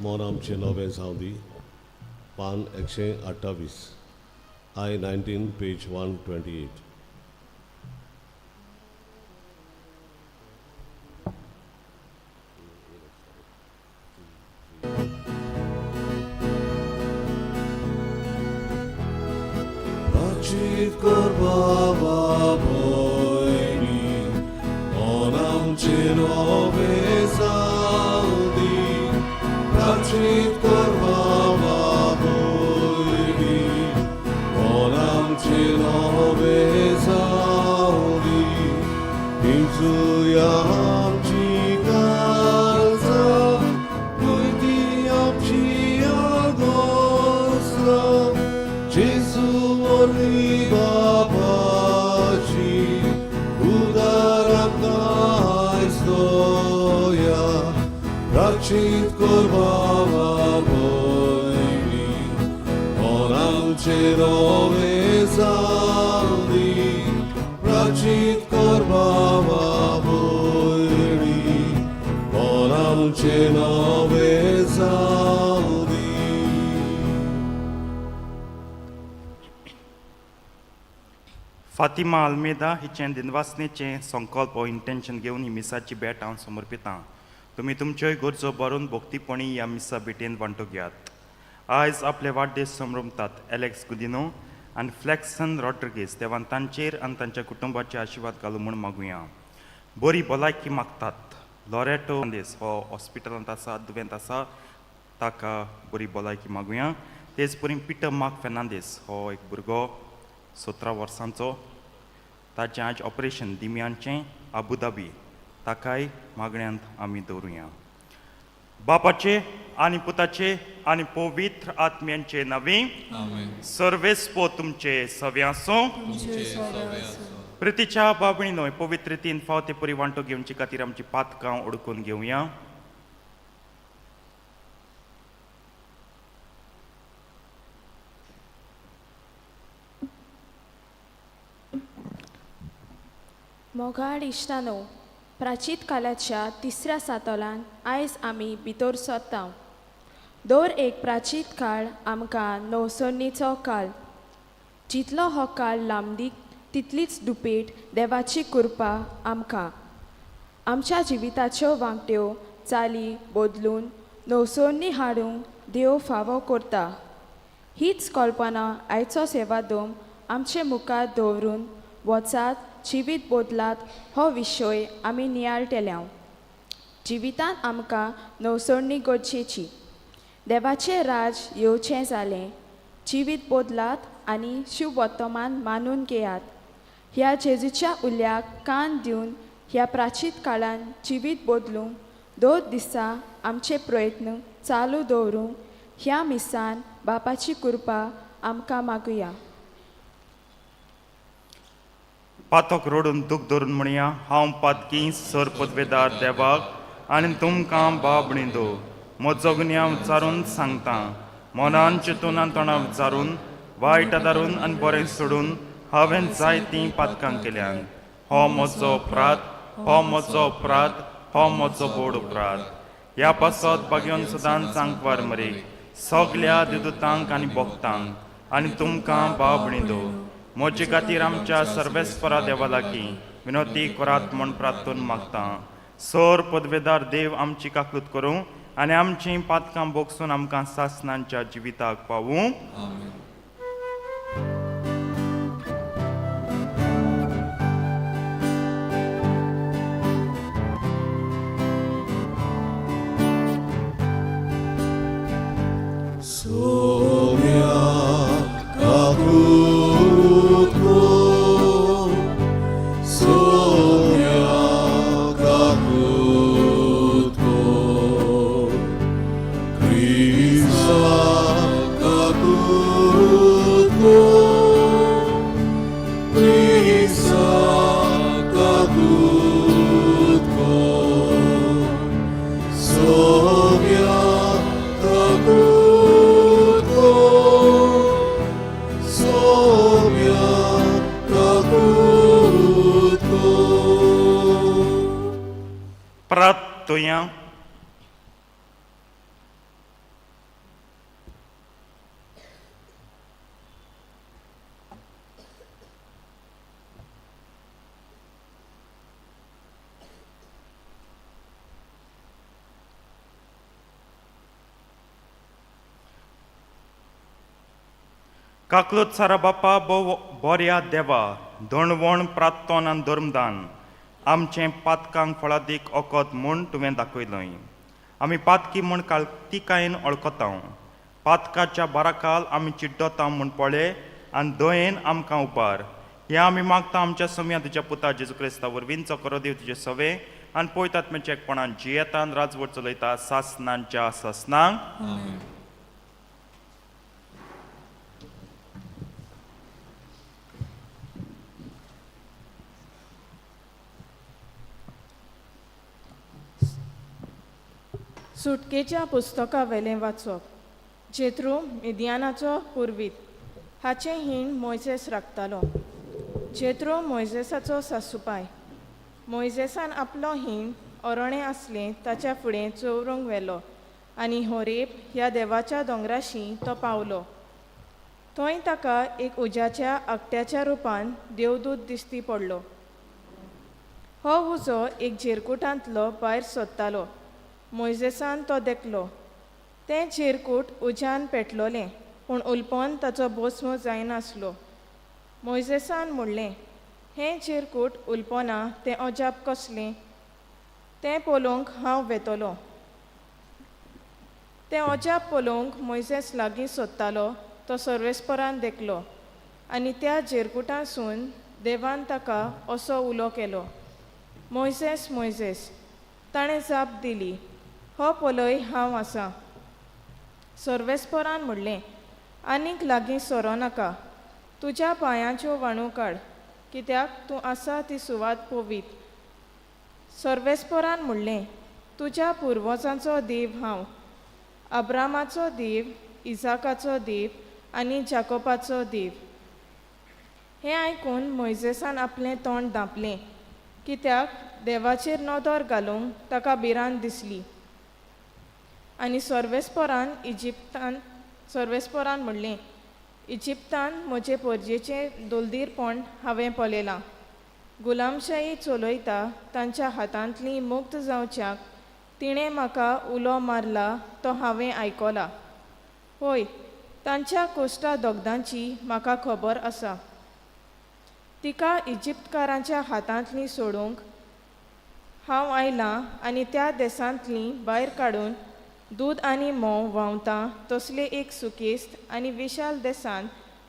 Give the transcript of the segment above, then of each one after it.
मन आमचें नवें जावं दी, पान 128, I 19 page 128. प्राचीत कर बाबा भयणी, मन आमचें नवें जावं दी. प्राचीत कर बाबा भयणी, मन आमचें नवें जावं दी. पिंजुया आमची काळजां, नुयती आमची आगोसलां, जेजू वरवीं बापाची उदार आमकां आयज दया. प्राचीत कर बाबा भयणी, मन आमचें नवें जावं दी. प्राचीत कर बाबा भयणी, मन आमचें नवें जावं दी. फातिमा आल्मेदा हिचें दिनवासनेचें संकल्प ओ इंटेन्शन घेवन ही मिसाची भेट हांव समर्पितां. तुमी तुमच्योय गरजो भरून भक्तीपणी ह्या मिसा भेटेन वांटो घेयात. आयज आपले वाडदीस संभ्रमतात एलेक्स गुदिनो आनी फ्लॅक्सन रॉड्रिगीस. देवान तांचेर आनी तांच्या कुटुंबाचे आशिर्वाद घालूं म्हूण मागुया. बरी भलायकी मागतात लॉरेटो फर्नांडीस, हो हॉस्पिटलांत आसा, दुयेंत आसा, ताका बरी भलायकी मागुया. तेच परी पिटर मार्क फेर्नांदीस, हो एक भुरगो 17 वर्सांचो, ताचें आज ऑपरेशन दिम्यांचें आबुधाबी, ताकाय मागण्यांत आमी दवरुया. बापाचे आनी पुताचे आनी पवित्र आत्म्यांचे नांवे. आमेन. सर्वेस्पो तुमचे सवे आसूं. तुमचे सवे आसूं. प्रितीच्या बाबणी न्हय पवित्र रितीन फाव ते परी वांटो घेवचे खातीर आमची पातकां ओडकून घेवया. मोगाळ इश्टानो, प्राचीत कालाच्या तिसऱ्या सातोलान आयज आमी भितर सरता. दर एक प्राचीत काळ आमकां नवसरणीचो काळ. जितलो हो काळ लांबदीक तितलीच दुपेट देवाची कृपा आमकां. आमच्या जिविताच्यो वांकट्यो चाली बदलून नवसरणी हाडूंक देव फावो करता. हीच कल्पना आयचो सेवादोम आमचे मुखार दवरून वचात, जिवीत बदलात हो विशय आमी नियाळटेल्या. जिवितांत आमकां नवसरणी गरजेची. देवाचें राज येवचें जालें, जिवीत बदलात आनी शिववर्तमान मानून घेयात. ह्या जेजूच्या उल्याक कान दिवन ह्या प्राचीत काळान जिवीत बदलूंक दर दिसा आमचे प्रयत्न चालू दवरूंक ह्या मिसान बापाची कृपा आमकां मागुया. पातक रोडून दूख धरून म्हणया, हांव पातकी सर पदवेदार देवाक आनी तुमकां बाबणी दो म्हजो गुन्यांव विचारून सांगता. मनान चिंतून आनी तोंडा विचारून, वायट आदारून आनी बरें सोडून हांवें जायतीं पातकां केल्यान. हो म्हजो अपराध, हो म्हजो अपराध, हो म्हजो बोड अपराध. ह्या पासत बागेवन सदांच आंकवार मरे, सगल्या देवदूतांक आनी भक्तांक आनी तुमकां बाबणी दो म्हजे खातीर आमच्या सर्वेस्परा देवा लागीं विनोती करात म्हूण प्रार्थून मागता. सोर पदवेदार देव आमची काकूत करूं आनी आमचीं पातकां बोगसून आमकां सासनांच्या जिविताक पावूं. आमेन. सोम्या काकूत कर, सोम्या काकूत कर, क्रिस्ता काकूत कर, क्रिस्ता काकूत कर, सोम्या काकूत कर, सोम्या काकूत कर. प्रार्थुया. काकलूत सारा बापा भोव बोऱ्या देवा दणवण प्रात्तोन आनी धर्मदान आमचें पातकांक फळादीक ओकत म्हूण तुवें दाखयलय. आमी पातकी म्हूण काळतिकायेन वळखता. पातकाच्या बाराकाल आमी चिड्डोता म्हूण पळय आनी दयेन आमकां उबार. हें आमी मागता आमच्या सम्या तुज्या पुता जेजू क्रिस्ता वरवींचो करो देव तुजे सवे आनी पळयतात आत्म्याच्या एकपणान जियेतान राजवट चलयता सासनांच्या सासनांक. सुटकेच्या पुस्तका वेलें वाचप. जेत्रू मिदियानाचो पुर्वीत हाचें हीण मोयजेस राखतालो. जेत्रो मोयजेसाचो सासुपाय. मोयजेसान आपलो हीण ओरोणें आसलें ताच्या फुडें चवरूंक व्हेलो आनी होरेब ह्या देवाच्या दोंगराशी तो पावलो. थंय ताका एक उज्याच्या आगट्याच्या रुपान देवदूत दिश्टी पडलो. हो उजो एक झेरकुटांतलो भायर सोदतालो. मोयजेसान तो देखलो. तें झेरकूट उज्यान पेटलोलें पूण उलपोन ताचो भस्म जायनासलो. मोयजेसान म्हणलें, हें झेरकूट उलपोना तें अजाप कसलें? तें पळोवंक हांव वेतलो. तें अजाप पळोवंक मोयजेस लागीं सोदतालो तो सर्वेस्परान देखलो आनी त्या झेरकुटासून देवान ताका असो उलो केलो, मोयजेस मोयजेस. ताणें जाप दिली, हो पळय हांव आसा. सर्वेस्परान म्हणलें, आनीक लागीं सरो नाका, तुज्या पांयांच्यो वाणू काड, कित्याक तूं आसा ती सुवात पवीत. सर्वेस्परान म्हणलें, तुज्या पुर्वजांचो देव हांव, अब्रामाचो देव, इजाकाचो देव आनी जाकोबाचो देव. हें आयकून मोयजेसान आपलें तोंड धांपलें, कित्याक देवाचेर नदर घालूंक ताका भिरांत दिसली. आनी सर्वेस्परान इजिप्तान सर्वेस्परान म्हणलें, इजिप्तान म्हजे परजेचें दोलदीरपण हांवें पळयलां. गुलामशाही चलयता तांच्या हातांतली मुक्त जावच्याक तिणें म्हाका उलो मारला तो हांवें आयकला. होय, तांच्या कोश्टा दोगदांची म्हाका खबर आसा. तिका इजिप्तकारांच्या हातांतली सोडूंक हांव आयलां आनी त्या देसांतली भायर काडून दूद आनी म्होंव व्हांवता तसले एक सुकेस्त आनी विशाल देसान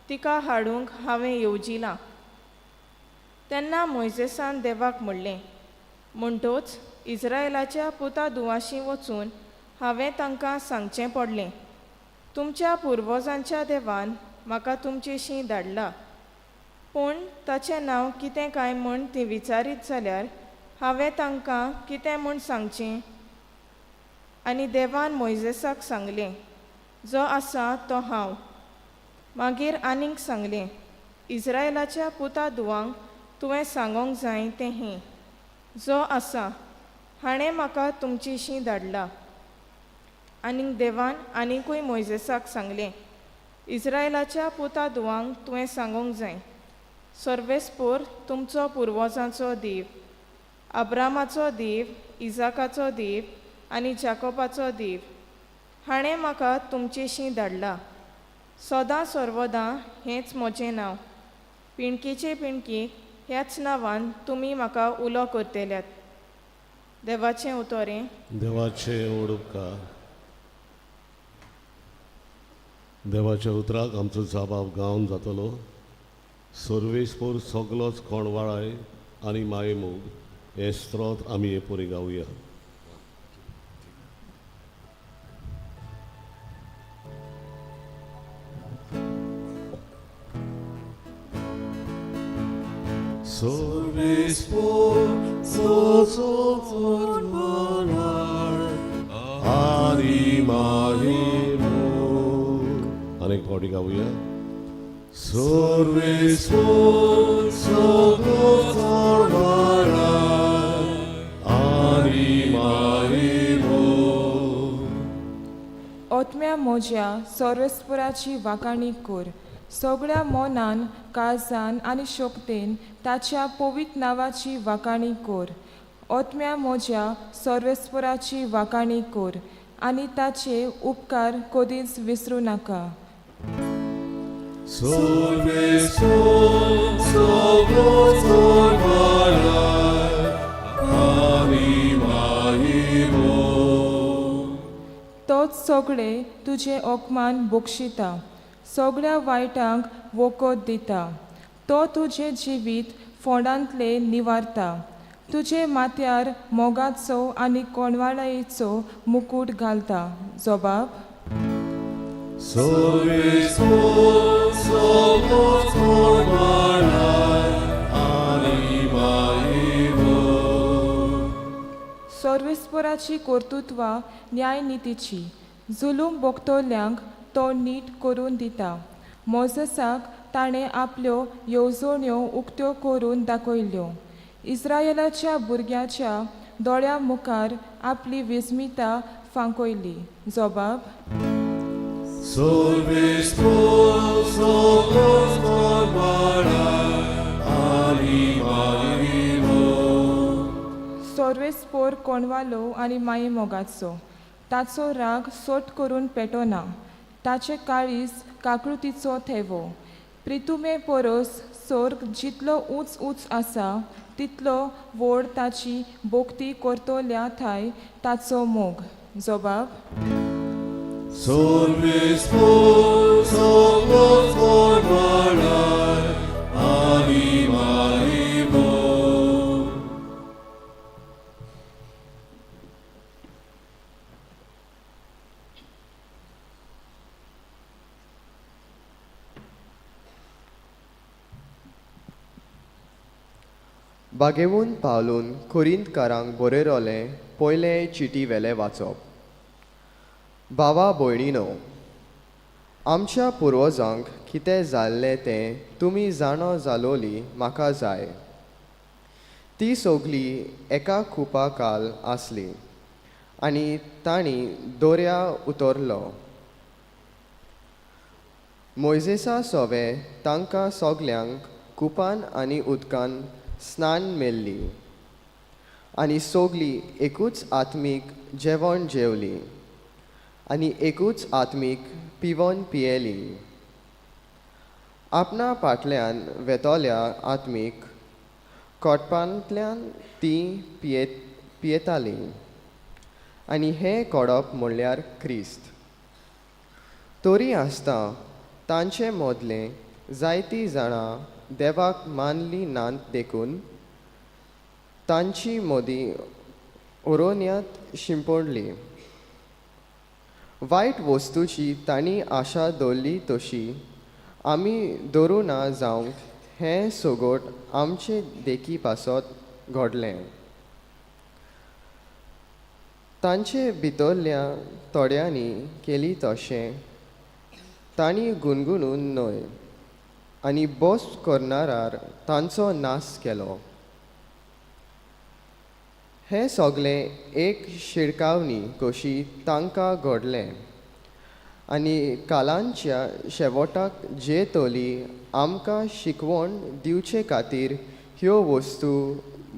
तिका हाडूंक हांवें येवजिलां. तेन्ना मोयजेसान देवाक म्हणलें, म्हणटोच इस्रायलाच्या पुता दुवाशी वचून हांवें तांकां सांगचें पडलें, तुमच्या पुर्वजांच्या देवान म्हाका तुमचेशी धाडला, पूण ताचें नांव कितें काय म्हूण ती विचारीत जाल्यार हांवें तांकां कितें म्हूण सांगचें? आनी देवान मोयजेसाक सांगलें, जो आसा तो हांव. मागीर आनीक सांगलें, इस्रायलाच्या पुता दुवांक तुवें सांगोंक जाय तें हें, जो आसा हाणें म्हाका तुमचेशी धाडला. आनीक देवान आनिकूय मोयजेसाक सांगलें, इस्रायलाच्या पुता दुवांक तुवें सांगोंक जाय, सर्वेस्पोर तुमचो पुर्वजांचो देव, अब्रामाचो देव, इजाकाचो देव आनी जाकोबाचो देव हाणें म्हाका तुमचेशी धाडला. सदां सर्वदां हेंच म्हजें नांव, पिणकेचे पिणकेक ह्याच नांवान तुमी म्हाका उलो करतल्यात. देवाचें उतोरें. देवाचे ओडपकार. देवाच्या उतराक आमचो जाबाब गावन जातलो. सर्वेस्पोर सगलोच कोणवाळाय आनी मायेमोग हे स्त्रोत आमी हे पोरी गावया. सर्वेस्पोर सगलोच कोणवाळाय आनी मायेमोग. अनेक फावटी गावया. सर्वेस्पोर सगलोच कोणवाळाय आनी मायेमोग. ओतम्या म्हज्या सर्वेस्पराची वाखाणी कर. सगळ्या मनान, काळजान आनी शक्तेन ताच्या पवित्र नांवाची वाखाणी कर. ओतम्या म्हज्या सर्वेस्पराची वाखाणी कर आनी ताचे उपकार कदीच विसरूं नाका. सर्वेस्पोर सगळोच कोणवाळाय आनी मायेमोग. तोच सगळे तुजे ओकमान बक्षिता, सगळ्या वायटांक वखद दिता. तो तुजें जिवीत फोंडांतलें निवारता, तुजे माथ्यार मोगाचो आनी कोणवाळायेचो मुकूट घालता. जबाब. सर्वेस्पोर सगळोच कोणवाळाय आनी मायेमोग. सर्वेस्पराची कर्तृत्वां न्यायनितीची, जुलूम भोगतल्यांक तो नीट करून दिता. मोजसाक ताणें आपल्यो येवजण्यो उक्त्यो करून दाखयल्यो, इस्रायलाच्या भुरग्याच्या दोळ्या मुखार आपली विस्मिता फांकयली. जबाब. सर्वेस्पोर सगळोच कोणवाळाय आनी मायेमोग. सर्वेस्पोर कोणवालो आनी माये मोगाचो, ताचो राग सोट करून पेटोना, ताचें काळीज काकृतीचो थेवो. प्रितुमे परस सर्ग जितलो उंच उंच आसा तितलो व्हड ताची भोक्ती करतल्या थाय ताचो मोग. जबाब. सर्वेस्पोर सगळोच कोणवाळाय आनी मायेमोग. बागेवून पावलून कोरिंतकारांक बरयलोलें पयलें चिटी वेलें वाचप. भावा भयणीनो, आमच्या पुर्वजांक कितें जाल्लें तें तुमी जाणा जालोली म्हाका जाय. ती सगळीं एका कुपा काल आसली आनी तांणी दर्या उतरलो. मोयजेसा सोवे तांकां सगल्यांक कुपान आनी उदकान स्नान मेल्ली आनी सगळीं एकूच आत्मीक जेवण जेवली आनी एकूच आत्मीक पिवन पियेली. आपणा फाटल्यान वेतोल्या आत्मीक कोटपांतल्यान ती पियेताली आनी हें कोडप म्हणल्यार क्रिस्त. तरी आसता तांचे मदले जायतीं जाणां देवाक मानली नात, देखून तांची मदीं ओरोन्यांत शिंपडली. वायट वस्तूची तांणी आशा दवरली तशी आमी दवरूं ना जावंक हें सगट आमचे देखी पासत घडलें. तांचे भितरल्या थोड्यांनी केली तशें तांणी गुणगुणून न्हय आनी बोस करणारार तांचो नाश केलो. हें सगळें एक शिडकावणी कशी तांकां घडलें आनी कालांच्या शेवटाक जे तोली आमकां शिकवण दिवचे खातीर ह्यो वस्तू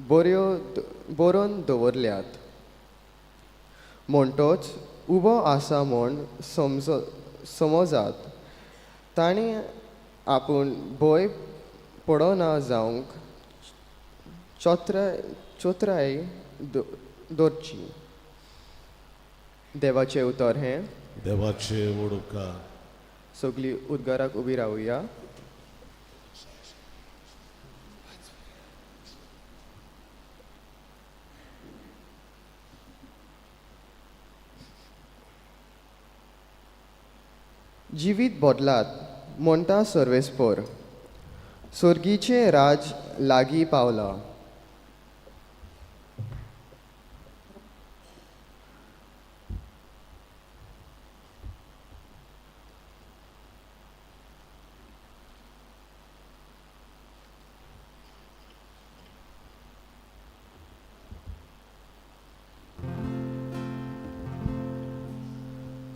बऱ्यो बरोवन दवरल्यात. म्हणटोच उबो आसा म्हूण समजात, ताणें आपूण भंय पडना जावंक चोत्राय दवरची. देवाचें उतर हें. देवाचें व्हड उपकार. सगळीं उद्गाराक उबी रावया. जिवीत बदलात म्हणटा सर्वेस्पोर, सोर्गीचें राज लागीं पावलां.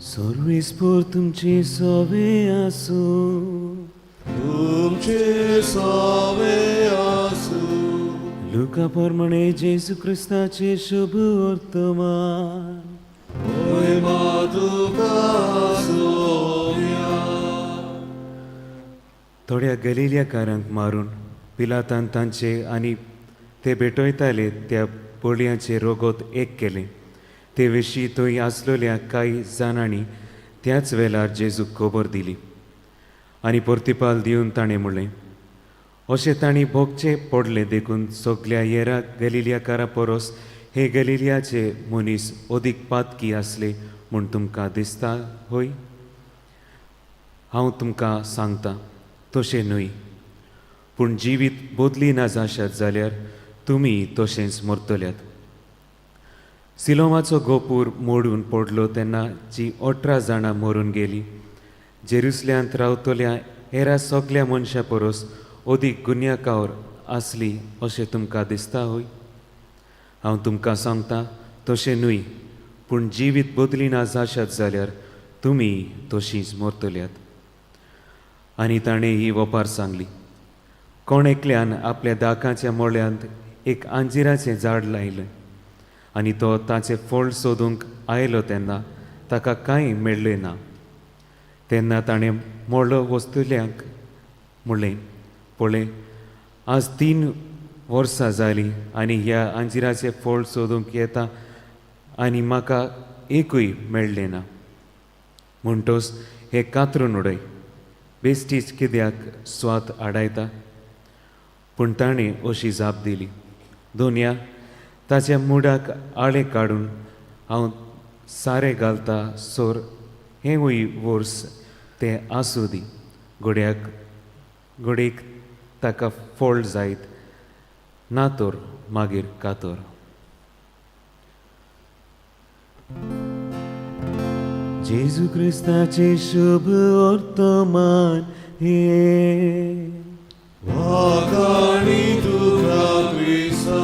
सर्वेस्पोर तुमचे सोवे आसूं. तुमचे सोवे आसूं. लुका प्रमाणे जेजू क्रिस्ताचे शुभ वर्तमान. होय मा तुका सोव्या. थोड्या गलिलियाकारांक मारून पिलातान तांचे आनी ते भेटयताले त्या बळयांचे रोगोत एक केलें. ते विशीं थंय आसलेल्या कांय जाणांनी त्याच वेळार जेजूक खबर दिली आनी परतिपाल दिवन ताणें म्हणलें, अशें तांणी भोगचें पडलें देखून सगल्या येरा गलिलियाकारा परस हे गलिलियाचे मनीस अदीक पातकी आसले म्हूण तुमकां दिसता हय? हांव तुमकां सांगता तशें न्हय, पूण जिवीत बदली ना जाशात जाल्यार तुमी तशेंच मरतल्यात. सिलोमाचो गोपूर मोडून पडलो तेन्ना जी 18 जाणां मरून गेली, जेरुसल्यांत रावतल्या हेरा सगल्या मनशां परस अदीक गुन्यांकार आसली अशें तुमकां दिसता हय? हांव तुमकां सांगता तशें न्हय, पूण जिवीत बदली ना जाशात जाल्यार तुमी तशींच मरतल्यात. आनी ताणें ही वपार सांगली, कोण एकल्यान आपल्या दाकाच्या मोळ्यांत एक आंजिराचें झाड लायलें आनी तो ताचें फळ सोदूंक आयलो तेन्ना ताका कांय मेळ्ळें ना. तेन्ना ताणें मोळो वस्तुल्यांक म्हणलें, पळय आज 3 वर्सां जालीं आनी ह्या आंजिराचें फळ सोदूंक येता आनी म्हाका एकूय मेळ्ळें ना. म्हणटोच हें कातरून उडय, बेश्टीच कित्याक स्वात आडायता? पूण ताणें अशी जाप दिली, दोनया ताच्या मुडाक आळे काडून हांव सारें घालता सोर हेंवूय वर्स तें आसूं दी, घोड्याक घोडेक ताका फळ जायत ना तर मागीर कातर. जेजू क्रिस्ताचे शुभ वर्तमान हे. वाखाणी तुका क्रिस्ता.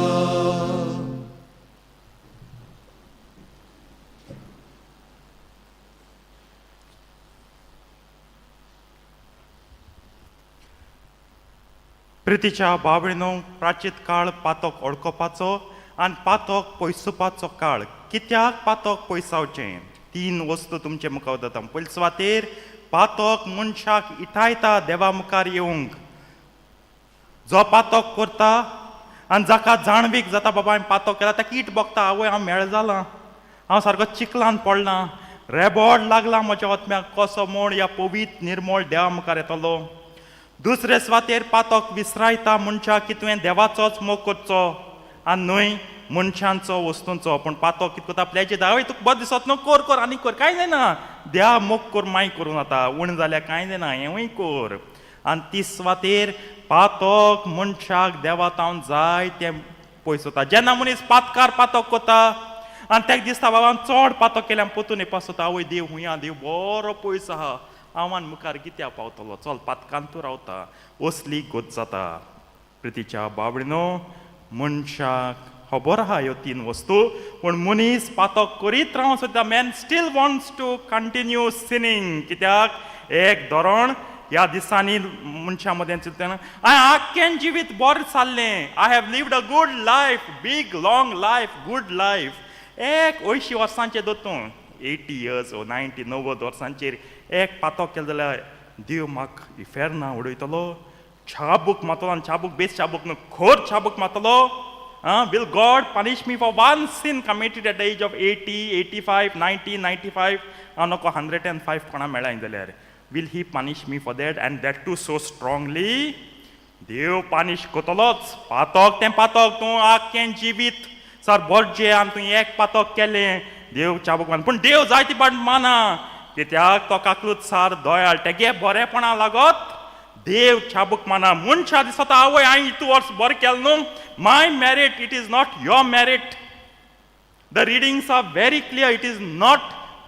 प्रितीच्या बाबळीनो, प्राचीत काळ पातक ओळखपाचो आनी पातक पयसुपाचो काळ. कित्याक पातक पयसावचें? 3 वस्तू तुमचे मुखार वता. पयले सुवातेर पातक मनशाक इटायता देवा मुखार येवंक. जो पातक करता आनी जाका जाणवीक जाता बाबा हांवें पातक केला, ताका it भोगता, आवय हांव मेळ जालां, हांव सारको चिखलान पडलां, रेबोड लागला म्हज्या आत्म्याक, कसो म्हूण ह्या पवित्र निर्मळ देवा मुखार येतलो. दुसरे सुवातेर पातक विसरायता मनशाक की तुवें देवाचोच मोग करचो आनी न्हय मनशांचो वस्तूंचो. पूण पातक कितें करता, प्लेज येता, आवय तुका बरें दिसत न्हू, कर कर आनी कर, कांय जायना, देवा मोग कर माय करूं जाता, उणें जाल्यार कांय जायना, हेंवूय कर. आनी तीस सुवातेर पातक मनशाक देवा तावन जाय तें पयस वता. जेन्ना मनीस पातकार पातक करता आनी ताका दिसता बाबा हांवें चड पातक केल्यार पोतून येवपा सोदता, आवय देव हुंया, देव बरो पयस आहा, हांव आनी मुखार कित्याक पावतलो, चल पातकान तूं रावता, असली गोत जाता. प्रितीच्या बाबडिनो, मनशाक खबर आहा ह्यो 3 वस्तू, पूण मनीस पातक करीत रावूं सोदता. Man still wants to continue sinning. कित्याक एक धोरण ह्या दिसांनी मनशां मदें चिंतना, हांवें आख्खें जिवीत बरें चाललें, I have lived a good life, big long life, good life. एक 80 वर्सांचेर धर तूं, 80 इयर्स ओ 90 90 वर्सांचेर एक पातक केलें जाल्यार देव म्हाका इफेर्ना उडयतलो, चाबूक मारतलो, आनी चाबूक बेस चाबूक न्हू, खोर चाबूक मारतलो. Will God punish me for one sin committed at the age of 80, 85, 90, 95? हांव नको 105 कोणा मेळ्ळां जाल्यार will he punish me for that, and that too so strongly? Dev punish करतलोच. पातक तें पातक, तूं आख्खें जिवीत सर बरजें आनी तूं एक पातक केलें, देव चाबूक मान. पूण देव जायती पाट माना, कित्याक तो काकलूत सार दयाळ, तेगे बरेपणा लागत देव चाबूक माना. मनशा दिसता आवय हांवें इतू वर्स बरें केलें न्हू, my merit, it is not your merit. The readings are very clear, it is not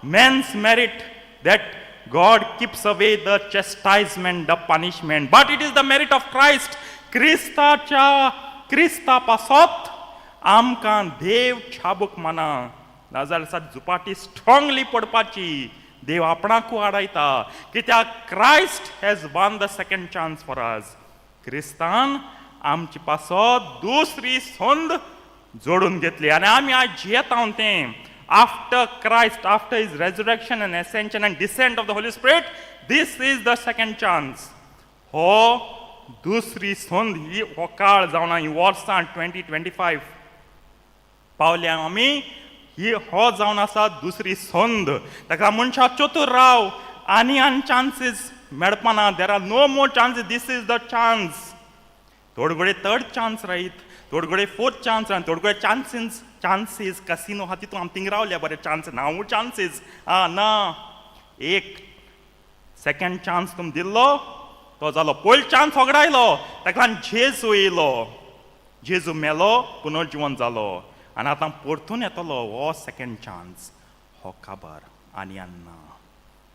man's merit that God keeps away the chastisement, the punishment, but it is the merit of Christ. क्रिस्ताच्या क्रिस्ता पासत आमकां देव चाबूक माना, नाजाल्यार सात झुपाटी strongly पडपाची. देव आपणाकू आडायता, कित्याक Christ has won the second chance for us. क्रिस्तान आमचे पासत दुसरी संद जोडून घेतली आनी आमी आज जियेता तें. After Christ, after his resurrection and ascension and descent of the Holy Spirit, this is the second chance. हो दुसरी संद ही हो काळ जावना ही वर्सां 2025 पावल्या आमी ही हो जावन आसा दुसरी संद. ताका मनशा चतुर राव आनी आनी चान्सीस मेळपाना. There are no more chances, this is the chance. थोडे घडये थर्ड चान्स रायत, थोडे घडये फोर्थ चान्स रायत, थोडे घडये चान्सीस चान्सीस कसिनो आहा तितून आमी थिंग रावल्या बरे चान्स नांवूय चान्सीस आं ना. एक सेकंड चान्स तुम दिल्लो तो जालो, पयलो चान्स होगडायलो. ताका लागून जेजू येयलो, जेजू मेलो, पुनर्जिवन जालो आनी आतां परतून येतलो. हो सेकंड चान्स हो काबार आनी ना.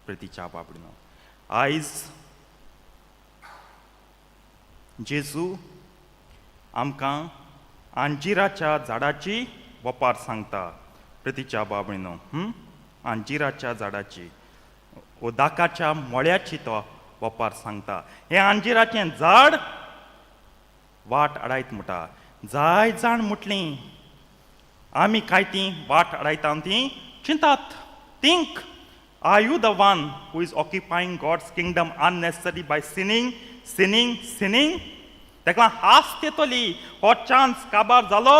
प्रितीच्या बाबडीनो, आयज जेजू आमकां अंजिराच्या झाडाची वपार सांगता. प्रितीच्या बाबणीनो, अंजिराच्या झाडाची, उदकाच्या मळ्याची तो वपार सांगता. हें अंजिराचें झाड वाट आडायत म्हणटा. जाय जाण म्हटलीं आमी काय ती वाट आडायता ती चिंतात. Think, are you the one who is occupying God's kingdom unnecessary by sinning, sinning, sinning? ताका हास्त येतली. हो चान्स काबार जालो,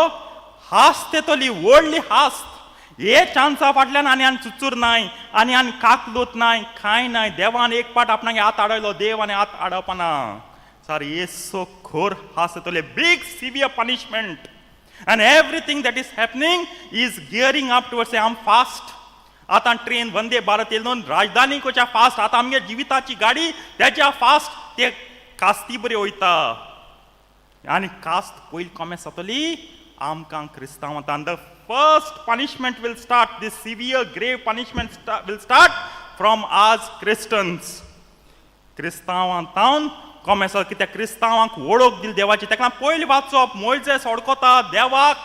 हास्त येतली, व्हडली हास्त. हे चान्सा फाटल्यान आनी आनी चुचूर नाय आनी आनी काकलूत नाय, कांय नाय. देवान एक पाट आपणाक हात आडयलो, देव आनी हात आडवपाना सार. येसो खोर हास्त येतले, big severe punishment. And everything that is happening is gearing up towards आम फास्ट. आतां ट्रेन वंदे भारत येयलो, राजधानी कोच्या फास्ट. आतां आमगे जिविताची गाडी तेच्या फास्ट ते कास्ती बरी वयता आनी कास्त पयली कोमेस जातली आमकां क्रिस्तांवांत. The first punishment will start, this severe grave punishment will start from us Christians. क्रिस्तांवांतावन कोमेस, कित्याक क्रिस्तांवांक वळख दिली देवाची. ताका पयलीं वाचप मोयजेस वळखता देवाक,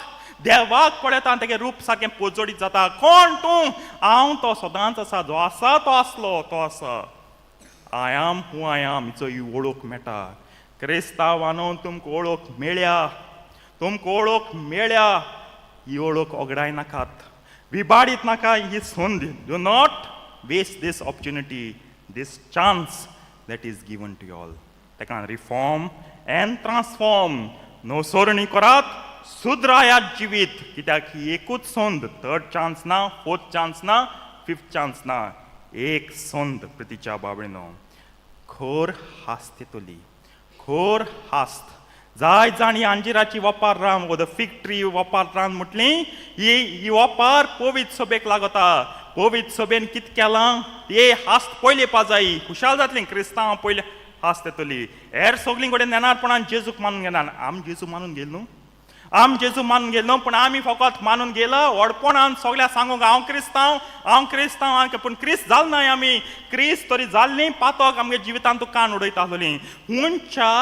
देवाक पळयता आनी तेगे रूप सारकें पोजोडीत जाता. कोण तूं? हांव तो सदांच आसा, जो आसा, तो आसलो, तो आसा. I am who I am. हिचो ही वळख मेळटा. क्रिस्तांवानो, तुमकां वळख मेळ्या, तुमकां वळख मेळ्या, ही वळख ओगडाय नाकात, विबाडीत नाका ही संद. Do not waste this opportunity, this chance that is given to all. ताका रिफॉर्म अँड ट्रान्सफॉर्म, नवसरणी करात, सुदरायात जिवीत, कित्याक ही एकूच संद. थर्ड चान्स ना, फोर्थ चान्स ना, फिफ्थ चान्स ना, एक संद. प्रितीच्या बाबणीनो, खोर हास्त येतली, खोर हास्त. जाय जाण ही अंजिराची वपार रान वो the fig tree वपार रान म्हटली. ही ही वपार पवित्र सभेक लागता. पवित्र सभेन कित केलां ते हास्त पयले पाजाई खुशाल जातली. क्रिस्तांव पयले हास्त येतली. हेर सगळीं कडेन नेणारपणान जेजूक मानून घेना. आम जेजू मानून गेल न्हू, आम जेजू मानून गेलो, पूण आमी फकत मानून गेलो व्हडपणान सगळ्या सांगूंक हांव क्रिस्तांव, हांव क्रिस्तांव हांव. पूण क्रिस्त जाल नाय आमी. क्रिस्त तरी जाल्ली पातक आमगे जिवितांत तूं कान उडयता आसलोली. हुंच्या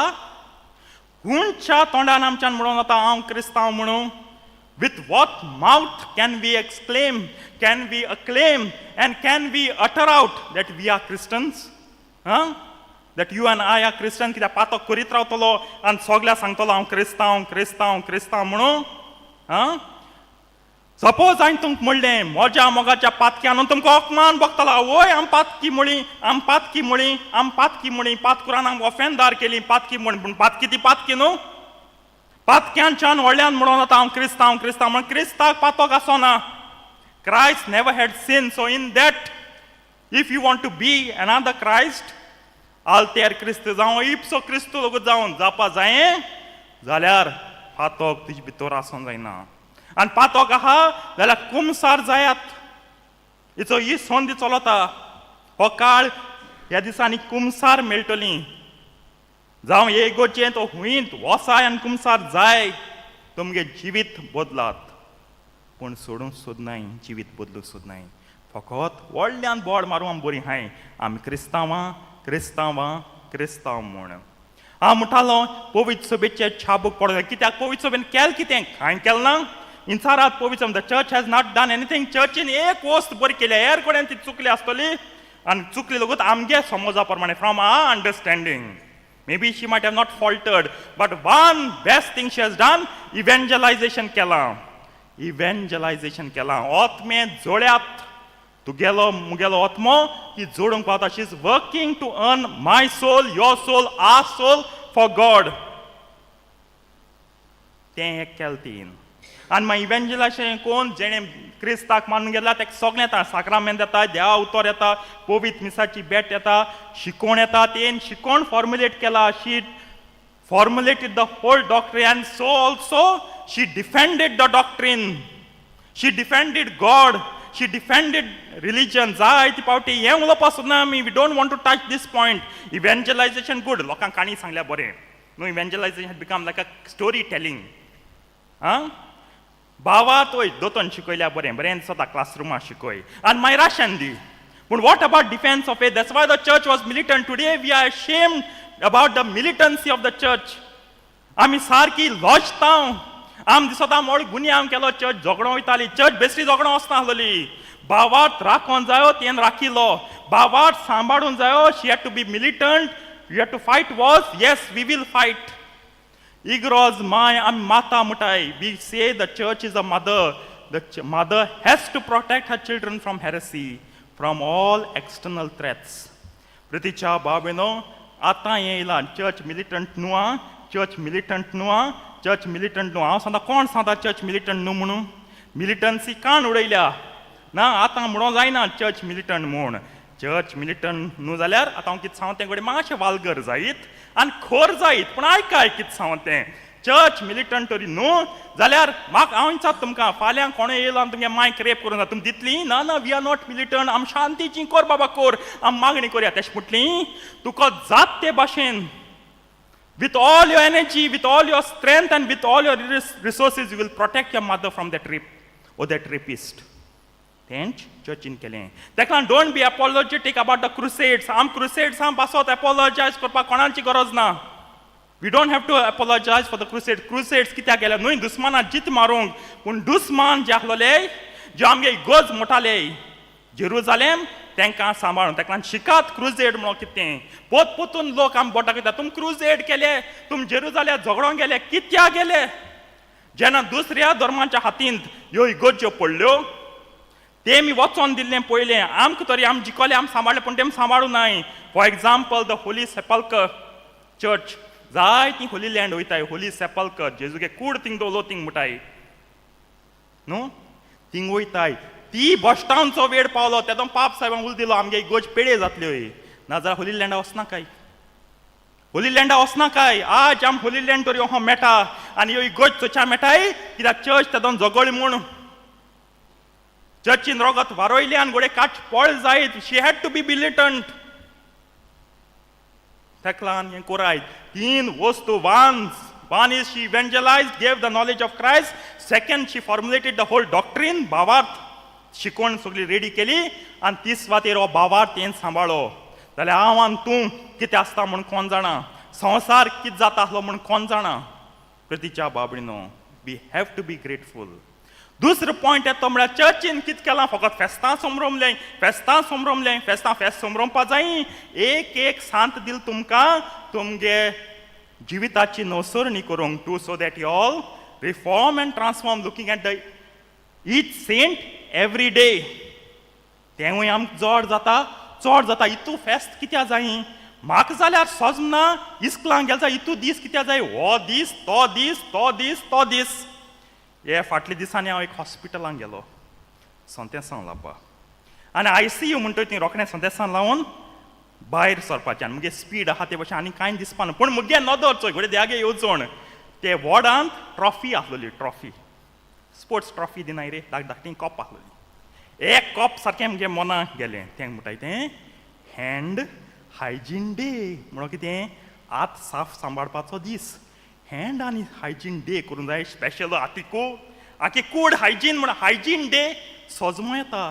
हुंच्या तोंडान आमच्यान म्हणून जाता हांव क्रिस्तांव म्हणून? With what mouth can we exclaim, can we acclaim and can we utter out that we are Christians? हां, that you and I are Christian? कित्याक पातक करीत रावतलो आनी सगळ्या सांगतलो हांव क्रिस्तांव, क्रिस्तांव, क्रिस्तांव म्हणून? आं, सपोज हांवें तुमकां म्हणलें म्हज्या मोगाच्या पातक्यान, तुमकां अपमान भोगतलो. वय, आम पातकी म्हळी, आम पातकी म्हळी, आम पातकी म्हळी, पातकुरान आमकां ऑफेंदार केली पातकी म्हण. पूण पातकी ती पातकी न्हू. पातक्यांच्यान व्हडल्यान म्हणून जाता हांव क्रिस्तांव, क्रिस्तांव म्हण. क्रिस्ताक पातक आसना. Christ never had sin. So in that, if you want to be another Christ, आल्तेर क्रिस्त जावं, इप्सो क्रिस्तू लोक जावन जावपा जायें जाल्यार पातक तुजे भितर आसूंक जायना. आनी पातक आहा जाल्यार कुमसार जायात. हिचो ही संद चलता, हो काळ, ह्या दिसांनी कुमसार मेळटली. जावं एगोचें तो हुंयत वसाय आनी कुमसार जाय. तुमगे जिवीत बदलात, पूण सोडूंक सोदनाय, जिवीत बदलूंक सोदनाय. फकत व्हडल्यान बोड मारूं आमी बरीं हाय, आमी क्रिस्तांवां, क्रिस्तांवां, क्रिस्तांव म्हूण. हांव म्हणटालो पवित्र सभेचे छाबूक पडलो. कित्याक पवित्र सभेन केलें कितें? कांय केलें ना. इन्सारात पवित्र, the church has not done anything. चर्चीन एक वस्त बरी केल्या, हेर कडेन ती चुकली आसतली आनी चुकली लोकूच आमगे समजा प्रमाणे, from our understanding. Maybe she might have not faulted, but one best thing she has done, evangelization केलां, इव्हेंजलायझेशन केलां. आत्मे जोड्यात. तुगेलो मुगेलो आत्मो ही जोडूंक पावता. She is working to earn my soul, your soul, our soul for God. तें एक केलें तीन. आनी मागीर इव्हेंजलायजेशन कोण जेणें क्रिस्ताक मानून घेतला तेका सगळें येता. साक्रामेंत येता, देवा उतर येता, पवित्र मिसाची भेट येता, शिकोवण येता. तेन शिकोवण फॉर्मुलेट केला. She formulated the whole doctrine, and so also she defended the doctrine. She defended God, she defended religion. जायते फावटी हें उलोवपा सोदना आमी. We don't want to touch this point. Evangelization good, लोकांक काणी सांगल्या बरें न्हू. Evangelization become like a story telling. आं, भावार्थ वय दोतोन शिकयल्या बरें बरें दिसता, क्लासरुमा शिकय आनी मागीर राशन दी. पूण what about defence of faith? That's why the church was militant. Today we are ashamed about the militancy of the church. आमी सारकी लजता. आम दिसता मोड गुन्यांव केलो. चर्च झगडो वयताली, चर्च बेश्टी झगडो वचना आसलोली. भावार्थ राखोन जायो, तेन राखिलो. भावार्थ सांबाळून जायो. She had to be militant. You had to fight wars. Yes, we will fight. इग्रोज my आमी माता म्हणटाय. We say the church is a mother. The mother has to protect her children from heresy, from all external threats. प्रितीच्या बाबेनो, आतां हें येयलां, church मिलिटंट न्हू आं, church मिलिटंट न्हू आं, church मिलिटंट न्हू. हांव सांगता, कोण सांगता चर्च मिलिटंट न्हू म्हणून? मिलिटन्सी काण उडयल्या ना. आतां म्हणून जायना चर्च मिलिटंट म्हूण. चर्च मिलिटंट न्हू जाल्यार आतां हांव कितें सांगता तें घडये मातशें वालगर जायत आनी खोर जायत, पूण आयकाय कितें सांगता तें. चर्च मिलिटंट तरी न्हू जाल्यार म्हाका हांव विचारता तुमकां, फाल्यां कोणूय येयलो आनी तुमगे मायक रेप करूं जाता, तुमी दितली? ना ना, we are not militant. आम शांतीची कोर बाबा कोर, आम मागणी करया तेश म्हटली? तुका जात ते भाशेन, with all your energy, with all your strength, and with all your resources, you will protect your mother from that rape or that rapist. तेंच चर्चीन केलें. ताका लागून don't be apologetic about the crusades. आम क्रुसेड्सां पासत एपोलॉजायज करपाक कोणाची गरज ना. We don't have to apologize for the crusade. Crusades कित्याक गेले न्हय? दुस्मानाक जीत मारूंक. पूण दुस्मान जे आसलोले, जे आमगे इगर्ज मोटाले जेरुजालेम, तांकां सांबाळून. ताका लागून शिकात क्रुजेड म्हणून कितें. पोत पोतून लोक आम बोटाक येता, तुम क्रुजेड केले, तुम जेरुजाल्या झगडोंक गेले. कित्याक गेले? जेन्ना दुसऱ्या धर्माच्या हातींत ह्यो इगर्ज्यो पडल्यो, ते मी वचोन दिल्लें पयलें. आमकां तरी आम जिखले, आम सांबाळ्ळें, पूण तेम सांबाळूं नाय. For example, the Holy Sepulchre Church. जायतीं होली लँड वयताय. होली सेपल्कर, जेजूगे कूड थिंग दवरलो थिंग मुटाय न्हू, थिंग वयताय. ती बश्टांचो वेळ पावलो तेदो पाप साहेबान उल दिलो, आमगे इगर्ज पेडे जातल्यो, नाजाल्यार होली लँडा वचनाकाय, होली लँडा वचनाकाय. आज आम होली लँड तरी हो मेटा आनी ह्यो इगर्ज चोच्या मेटाय, कित्याक चर्च तेदोन झगडली म्हूण चर्चीन रोगत वारोयलें आनी घोडे काच पळ जायत. She had to be militant. ताका लागून हें कोराय तीन वस्तू. One is she evangelize, gave the knowledge of Christ. Second, she formulated the whole doctrine. भावार्थ शिकवण सगळी रेडी केली. आनी तिसवातेर हो भावार्थ तें सांबाळो. जाल्यार हांव आनी तूं कितें आसता म्हूण कोण जाणा, संवसार कितें जाता आसलो म्हूण कोण जाणा. प्रितीच्या बाबडीनो, we have to be grateful. दुसरो पॉयंट येता तो म्हळ्यार चर्चीन कितें केलां? फकत फेस्तां समरमलें, फेस्तां समरमलें, फेस्तां फेस्त समरोमपा जाय. एक एक सांत दिल तुमकां तुमगे जिविताची नवसरणी करूंक, to so that you all reform and transform, looking at the each saint every day. तेंवूय आमकां जड जाता, चड जाता. इतू फेस्त कित्याक जाय म्हाका जाल्यार सजना. इस्कुलांक गेल जाल्यार इतू दीस कित्याक जाय? हो दीस, तो दीस, तो दीस, तो दीस. हे फाटल्या दिसांनी हांव एक हॉस्पिटलांत गेलो संतेसांव लावपा आनी आयसीयू म्हणटय ती रोखडें संतेसांव लावन भायर सरपाचें. आनी मुगे स्पीड आहा ते भशेन आनी कांय दिसपा ना, पूण मुगे नदर चोय घडये देगे येवजण. ते वॉर्डांत ट्रॉफी आसलोली, ट्रॉफी, स्पोर्ट्स ट्रॉफी दिनाय रे, धाक धाकटी कप आसलोली. एक कप सारकें मुगे मनाक गेलें. तें म्हणटाय तें हँड हायजीन डे म्हणून. कितें? हात साफ सांबाळपाचो दीस. हँड आनी हायजीन डे करूंक जाय स्पेशल आतिको आकी कूड हायजीन म्हण हायजीन डे सजमो येता.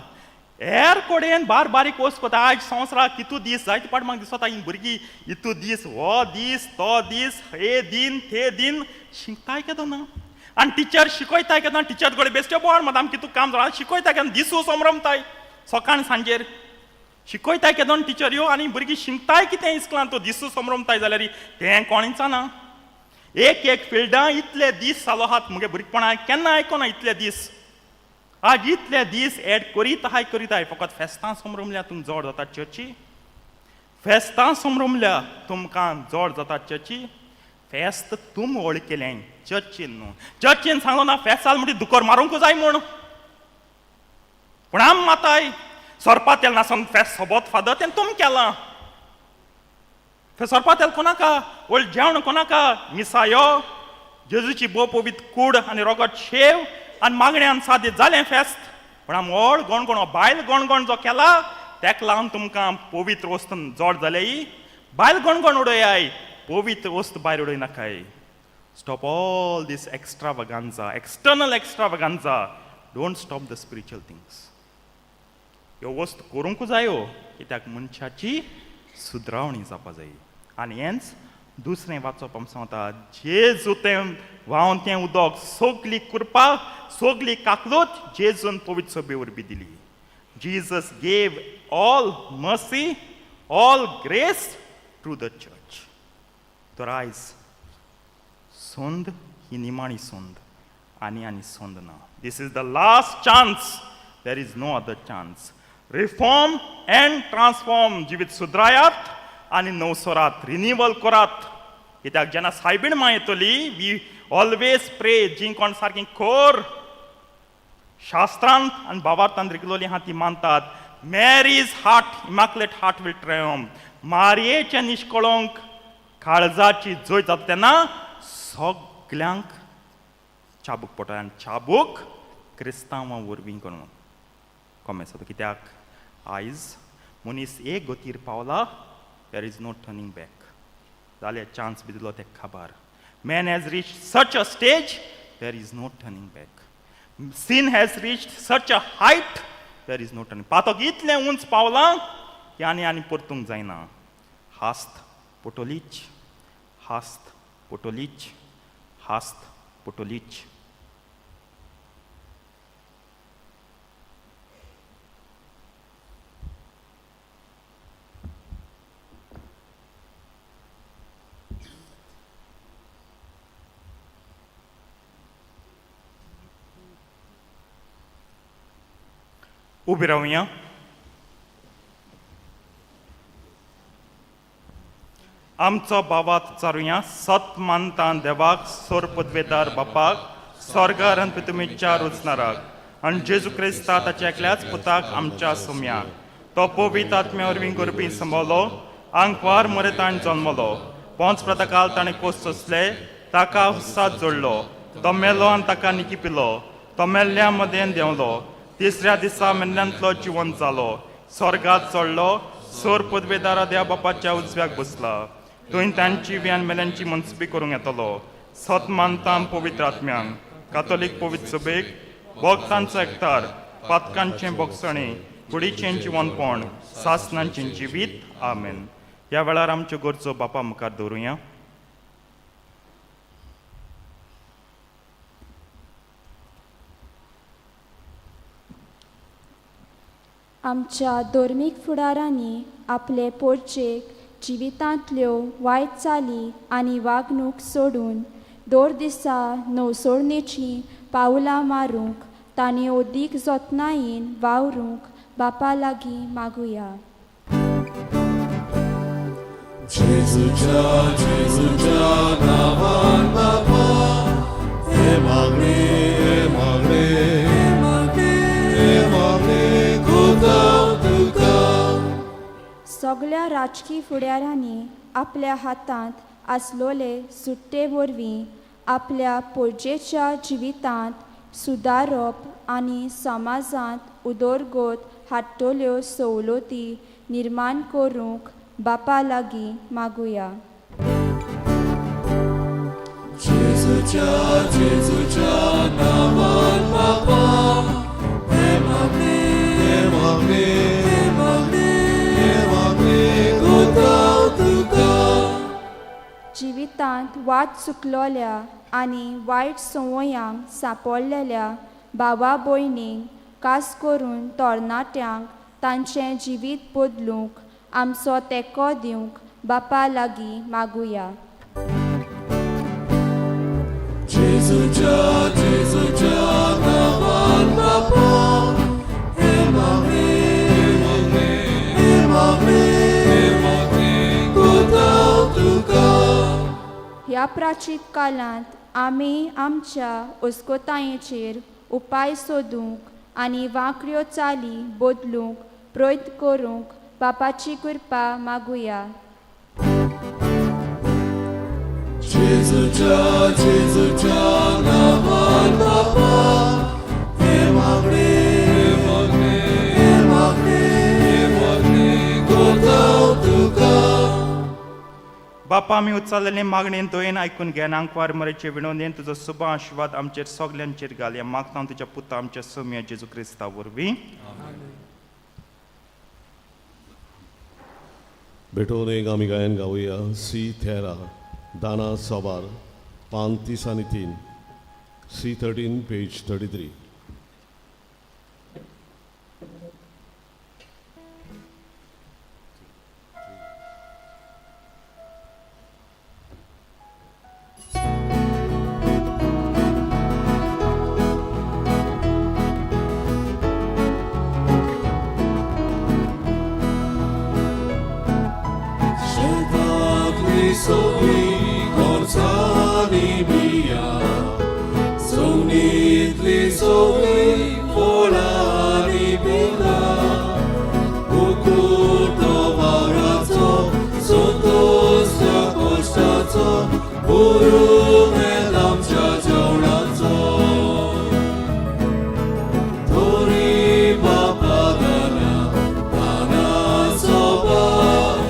हेर कडेन बार बारीक वस्त कोता. आयज संवसाराक कितू दीस जायते पाट म्हाका दिसता, ही भुरगीं इतू दीस, हो दीस, तो दीस, हे दिन ते दिन शिकताय केदो ना. आनी टिचर शिकयताय केन्ना? टिचर कडेन बेश्ट्यो बोवाळ मात आम कितू काम जालां. शिकयताय केन्ना? दिसू समरमताय सकाळ सांजेर. शिकयताय केदो टिचर यो? आनी भुरगीं शिकताय कितें इस्कुलान? तो दिसू समरमताय जाल्यार तें कोणीच ना. एक एक फिल्डां इतले दीस चालू आहात. मुगे भुरगेपणाक केन्ना आयकोना इतले दीस. आज इतले दीस एड करीत आहाय करीत आहाय, फकत फेस्तां समरमल्या तुम जोड जाता चर्ची, फेस्तां समरमल्या तुमकां जोड जाता चर्ची. फेस्त तुम व्हड केलें चर्चीन न्हू. चर्चीन सांगलो ना फेस्त जाल म्हणटी दुकर मारूंक जाय म्हूण, पूण आम माताय सोरपा तेल नासोन फेस्त सोबत फादर तें तुम केलां. सोरपा तेल कोणाका, व्हड जेवण कोणाका, मिसायो जेजूची भोव पवित्र कूड आनी रोगट शेव आनी मागण्यान सादी जालें फेस्त. पूण आम व्हड गणगण बायल गणगण जो केला तेका लागून तुमकां पवित्र वस्तू जोड जाले. बायल गणगण उडयाय, पवित्र वस्तू भायर उडय नाकाय. Stop all this extravaganza, external extravaganza. Don't stop the spiritual things. ह्यो वस्तू करूंक जायो कित्याक मनशाची सुदरावणी जावपा जाय. आनी हेंच दुसरें वाचप आमी सांगता, जेजू तें व्हांवन तें उदक सगली कृपा सगली काकलूत जेजून पवित्र सभे वरवीं दिली. Jesus gave all mercy, all grace through the church. तर आयज संद ही निमाणी संद, आनी आनी संद ना. This is the last chance, there is no other chance. Reform and transform, जिवीत सुदरायात आनी नवसरात, रिनिवल करात. कित्याक जेन्ना सायबीण मां येतली, we always pray, जी कोण सारकी खोर शास्त्रांत आनी भावार्थान रिगलोली आहा ती मानतात, Mary's heart, immaculate heart will triumph. मारयेच्या निश्कळोंक काळजाची जैत जाता तेन्ना सगल्यांक चाबूक पडटा, आनी चाबूक क्रिस्तांवां वरवीं करून कोमेस जाता. कित्याक आयज मनीस एक गतीर पावला, there is no turning back. जाल्यार चान्स बी दिलो तेका खबर. Man has reach such a stage, there is no turning back. Sin has reached such a height, there is no turning. पातक इतलें उंच पावलां की आनी आनी परतूंक जायना. हास्त पोटोलीच, हास्त पोटोलीच, हास्त पोटोलीच. उबी रावया. आमचो बाबात चारुया. सत मानता देवाक, सोर पदवेदार बापाक, स्वर्गार आनी तुमीच्या रुचनाराक, आनी जेजू क्रिस्ता ताच्या एकल्याच पुताक आमच्या सोम्याक, तो पवित्र आत्म्या वरवीं करपी संभवलो, आंकवार मरे ताणें जल्मलो, पोंच प्रतकाल ताणें कोस सोंसले, ताका हुस्सात जोडलो, तो मेलो आनी ताका निकिपिलो, तो मेल्ल्या मदें देंवलो, तिसऱ्या दिसा मेल्ल्यांतलो जिवन जालो, स्वर्गात चडलो, सोर पदवेदारा देवा बापाच्या उजव्याक बसला, थंय तांची व्यान मेल्यांची मनसुबी करूंक येतलो. सत मानता पवित्र आत्म्यांक, कातोलीक पवित्र सभेक, भक्तांचो एकतार, पातकांचें बोगसणें, कुडीचें जिवनपण, सासनांचें जिवीत. आमेन. ह्या वेळार आमच्यो गरजो बापा मुखार दवरुया. आमच्या धर्मीक फुडारांनी आपले पोरचेक जिवितांतल्यो वायट चाली आनी वागणूक सोडून दर दिसा नवसोडणेचीं पावलां मारूंक तांणी अदीक जतनायेन वावरूंक बापा लागीं मागुया. जेजूच्या जेजूच्या नांवान बापा, हे मागणे, हे मागणे, हे मागणे कोता तुका. सगळ्या राजकी फुडाऱ्यांनी आपल्या हातांत आसलोले सुट्टे वरवीं आपल्या पोरजेच्या जिवितांत सुदारप आनी समाजांत उदरगत हाडटल्यो सवलती निर्माण करूंक बापा लागीं मागुया. जेजूच्या जेजूच्या नांवान बापा, हे मागणे, हे मागणे, हे मागणे, हे मागणे कोता तुका. जिवितांत वाट चुकलोल्या आनी वायट संवयांक सांपडलेल्या भावा भयणींक, खास करून तरणाट्यांक तांचें जिवीत बदलूंक आमचो तेंको दिवंक बापा लागीं मागुया. जेजूच्या जेजूच्या नांवान बापा, ह्या प्राचीत कालांत आमी आमच्या अस्कोतायेचेर उपाय सोदूंक आनी वांकड्यो चाली बदलूंक प्रयत्न करूंक बापाची कृपा मागुया. जेजूच्या जेजूच्या नांवान बापा हें मागणें हें मागणें हें मागणें करता तुका. बापा आमी उच्चारलेले मागणेन दयेन आयकून घे आंकवार मरेचे विनोदेन तुजो सुबा आशिर्वाद आमचेर सगल्यांचेर घाल. ह्या मागता तुज्या पुता आमच्या सोम्या जेजू क्रिस्ता वरवीं. भेटोवन एक आमी गायन गावया. सी 13 दाना सवार पान 30 आनी 3, C 13 page 33. शेतांतली सगळी कोर्सांनी बिया, जमनींतली सगळी फळांनी पिकां, कुकुटो वावराचो संतोष त्या कश्टाचो, पुरुमेंत आमच्या जेवणाचो. तरी बापा दाना दानाचो बाप,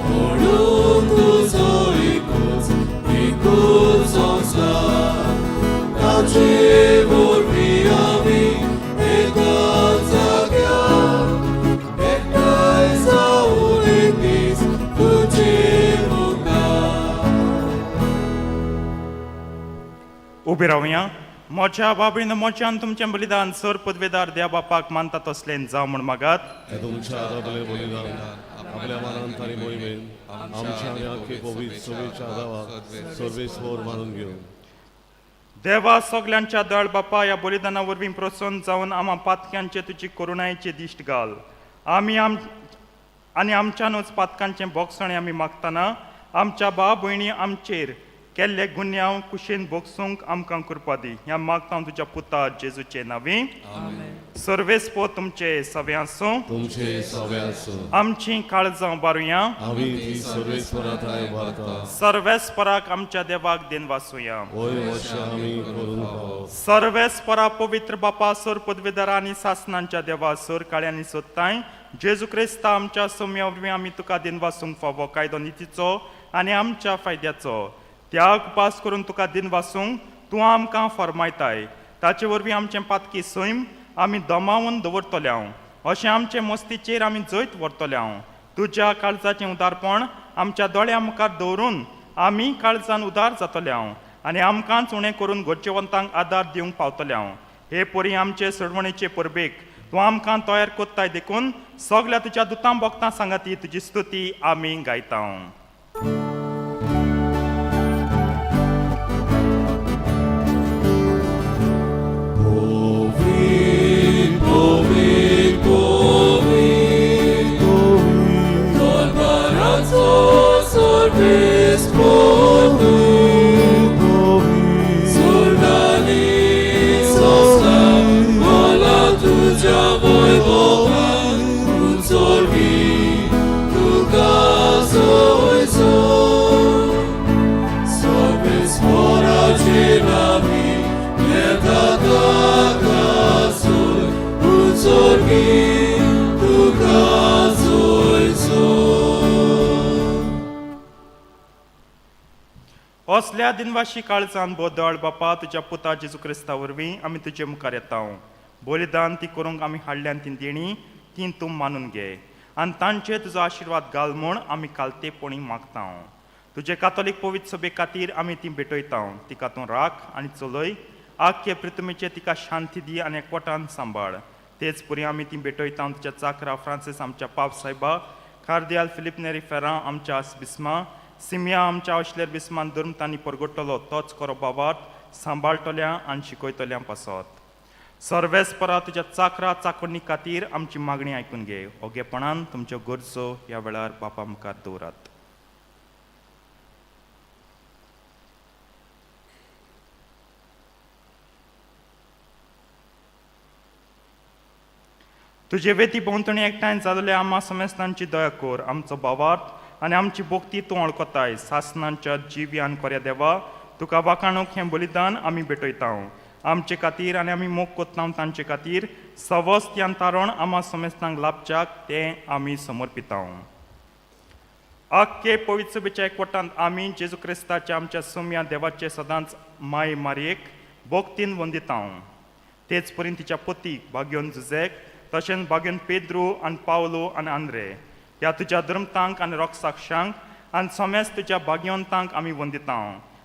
म्हणून तुजो एकूच एकूच संवसार, ताचे वरवीं आमी एकाच जाग्यार एकठांय जावन एक दीस तुजे मुखार. उबी रावया. म्हज्या बाबळीन म्हज्यान तुमचें बलिदान सर पदवेदार देवा बापाक मानता तसलें जावं म्हूण मागात. हे तुमच्या हातांतलें बलिदान आपल्या मनांत आनी मोहिमेन आमच्या आनी आख्खे पवित्र सभेच्या देवाक सर्वेस्पर मानून घेवन. देवा सगल्यांच्या दळ बापा ह्या बलिदाना वरवीं प्रसन्न जावन आमा पातक्यांचे तुजी करुणायेची दिश्ट घाल. आमी आनी आमच्यानूच पातकांचें भोगसणें आमी मागतना आमच्या भाव भयणी आमचेर केल्ले गुन्यांव कुशीन भोगसूंक आमकां कृपा दी. ह्या मागता तुज्या पुता जेजूचे नांवी. सर्वेस्पो तुमचे सवे आसूं. तुमचे सवे आसूं. आमची काळजां बारुया. आमी ती सर्वेस्परा थांय भारता. सर्वेस्पराक आमच्या देवाक then वासुया. वय वर्षां आमी करून पावो. सर्वेस्परा पवित्र बापा सर पदवेदारा आनी सासनांच्या देवा सर काळ्यांनी सोदताय जेजू क्रिस्ता आमच्या सोम्या वरवीं आमी तुका then वासूंक फावो कायदो नितीचो आनी आमच्या फायद्याचो त्याग पास करून तुका दिन वासूंक तूं आमकां फरमायताय. ताचे वरवीं आमचें पातकी सैम आमी दमावन दवरतले हांव अशें आमचे मस्तीचेर आमी जैत व्हरतले हांव. तुज्या काळजाचें उदारपण आमच्या दोळ्या मुखार दवरून आमी काळजान उदार जातले हांव आनी आमकांच उणें करून गरजेवंतांक आदार दिवंक पावतले हांव. हे परी आमचे सोडवणेचे परबेक तूं आमकां तयार कोत्ताय देखून सगल्या तुज्या दुतां भोगतां सांगाती तुजी स्तुती आमी गायता. असल्या दिनवाशी काळजान बोदळ बापा तुज्या पुता जेजू क्रिस्ता वरवीं आमी तुजे मुखार येता. बलिदान ती करूंक आमी हाडल्यान ती देणी ती तूं मानून घे आनी तांचे तुजो आशिर्वाद घाल म्हूण आमी कालतेपणी मागता. तुजे कातोलीक पवित्र सभे खातीर आमी ती भेटयता. तिका तूं राख आनी चलय. आख्खे पृथ्वीचेर तिका शांती दी आनी एकवटान सांबाळ. तेच परी आमी ती भेटयता तुज्या चाकरा फ्रांसीस आमच्या पाप सायबा, कार्दियाल फिलीप नेरी फेरां आमच्या बिस्मा, सिमिया आमच्या अशलेर बिस्मान धर्म परगटलो तोच करो बाबात सांबाळटल्या आनी शिकयतल्या पासत. सर्वेस्परा तुज्या चाकरा चाकोडणी खातीर आमची मागणी आयकून घे. ओगेपणान तुमच्यो गरजो ह्या वेळार बापा मुखार दवरात. तुजे वेती भोंवतणी एकठांय जाल्ले आमा समेस्तांची दया कर. आमचो भावार्थ आनी आमची भक्ती तूं वळखताय. सासनांच्या जिव्यान कोऱ्या देवा, तुका वाखाणूक हें बलिदान आमी भेटयता. आमचे खातीर आनी आमी मोग कोत्ता तांचे खातीर सवस्त तारण आमा समेस्तांक लाभच्याक तें आमी समर्पिता. आख्खे पवित्र सभेच्या एकवटांत आमी जेजू क्रिस्ताच्या आमच्या सुम्या देवाचे सदांच माय मारयेक भक्तीन वंदिता. तेच परीन तिच्या पतीक भाग्योन जुझेक, तशेंच भाग्योन पेद्रू आनी पावलो आनी आंद्रे ह्या तुज्या धर्मतांक आनी रोगसाक्षांक आनी समेज तुज्या भाग्यवंतांक आमी वंदिता.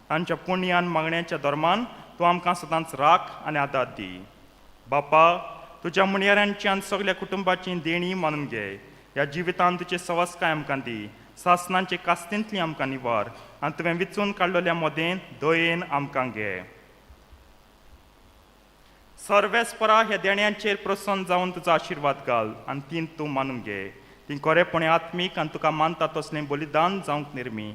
तांच्या पुण्यान मागण्याच्या धर्मान तूं आमकां सदांच राख आनी आदार दी. बापा, तुज्या मुणयाऱ्यांची आनी सगल्या कुटुंबाची देणी मानून घे. ह्या जिवितांत तुजे सवस्काय आमकां दी. सासनांचे कास्तींतली आमकां निवार आनी तुवें विचून काडलेल्या मदें दयेन आमकां घे. सर्वेस्परा ह्या देण्यांचेर प्रसन्न जावन तुजो आशिर्वाद घाल आनी तीं तूं मानून घे. ती खरेपणी आत्मीक आनी तुका मानता तसलें बलिदान जावंक निर्मी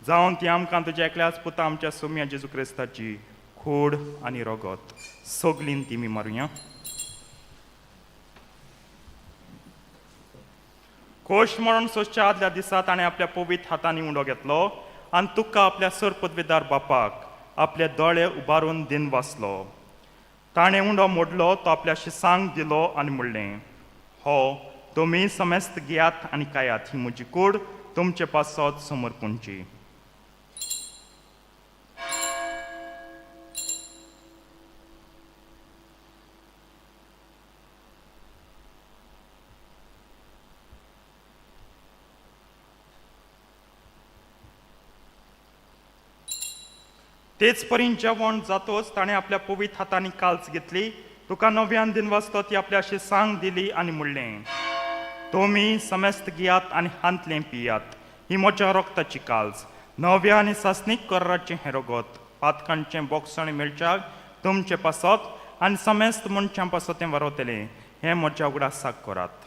जावन ती आमकां तुज्या एकल्याच पुता आमच्या सोम्या जेजू क्रिस्ताची खोड आनी रगत सगलीन ती मी मारुया. खोश म्हणून सोसच्या आदल्या दिसा ताणें आपल्या पवित्र हातांनी उंडो घेतलो आनी तुका आपल्या सर पदवीदार बापाक आपले दोळे उबारून दिन वाचलो. ताणें उंडो मोडलो, तो आपल्या शिसांक दिलो आनी म्हणलें, हो तुमी समेस्त घेयात आनी खायात, ही म्हजी कूड तुमचे पासत समर्पूणची. तेच परीन जेवण जातोच ताणें आपल्या पवित्र हातांनी काल्स घेतली, तुका नव्यान दिन वाचतो ती आपल्या सांग दिली आनी म्हणलें, तुमी समेस्त घेयात आनी हांतलें पियात, ही म्हज्या रक्ताची काल्स, नव्या आनी सासणीक कराराचें हें रगत, पातकांचें बोगसण मेळच्याक तुमचे पासत आनी समेस्त मनशां पासत तें वरवतलें, हें म्हज्या उगडासाक करात.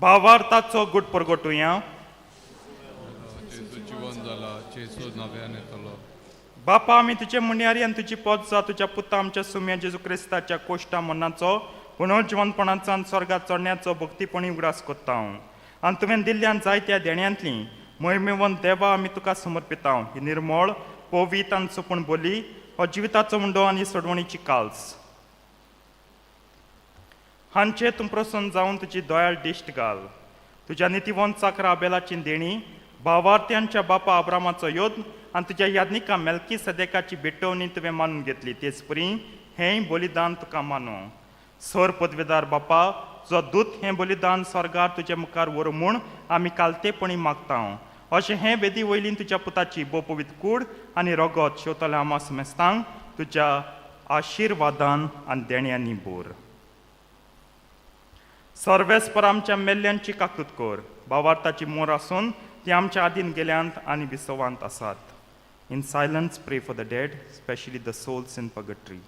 भावार्थाचो गुट परगटुया. जेजू जिवन जाला, जेजू नव्यान येतलो. बापा, आमी तुजे मुन्यारी आनी तुजी पोतजा तुज्या पुता आमच्या सुम्या जेजू क्रिस्ताच्या कोश्टा मरणाचो पुनर्जिवनपणाचो आनी स्वर्गात चडण्याचो भक्तीपणी उगडास कोत्ता. आनी तुवें दिल्ल्यान जायत्या देण्यांतली मोहिमेवन देवा आमी तुका समर्पिता. ही निर्मळ पवित्र आनी सोपूण बोली हो जिविताचो उंडो आनी सोडवणीची काल्स हांचे तूं प्रसन्न जावन तुजी दयाळ दिश्ट घाल. तुज्या नितीवंत चाकरा आबेलाची देणी, भावार्थ्यांच्या बापा आब्रामाचो योद्ध आनी तुज्या यादनिका मेल्की सदेकाची भेटवणी तुवें मानून घेतली, तेच परी हेंय बलिदान तुका मानू. सर पदवेदार बापा, जो दूत हें बलिदान स्वर्गार तुज्या मुखार व्हरूं म्हूण आमी कालतेपणी मागता. अशें हें वेदी वयलीं तुज्या पुताची बोपवीत कूड आनी रगत शेवतल्या आमा समेस्तांक तुज्या आशिर्वादान आनी देण्यांनी बोर. सर्वेस्पर आमच्या मेल्ल्यांची काकूत कर. भावार्थाची मोर आसून ती आमच्या आदीन गेल्यांत आनी विसवांत आसात. In silence pray for the dead, specially the souls in purgatory.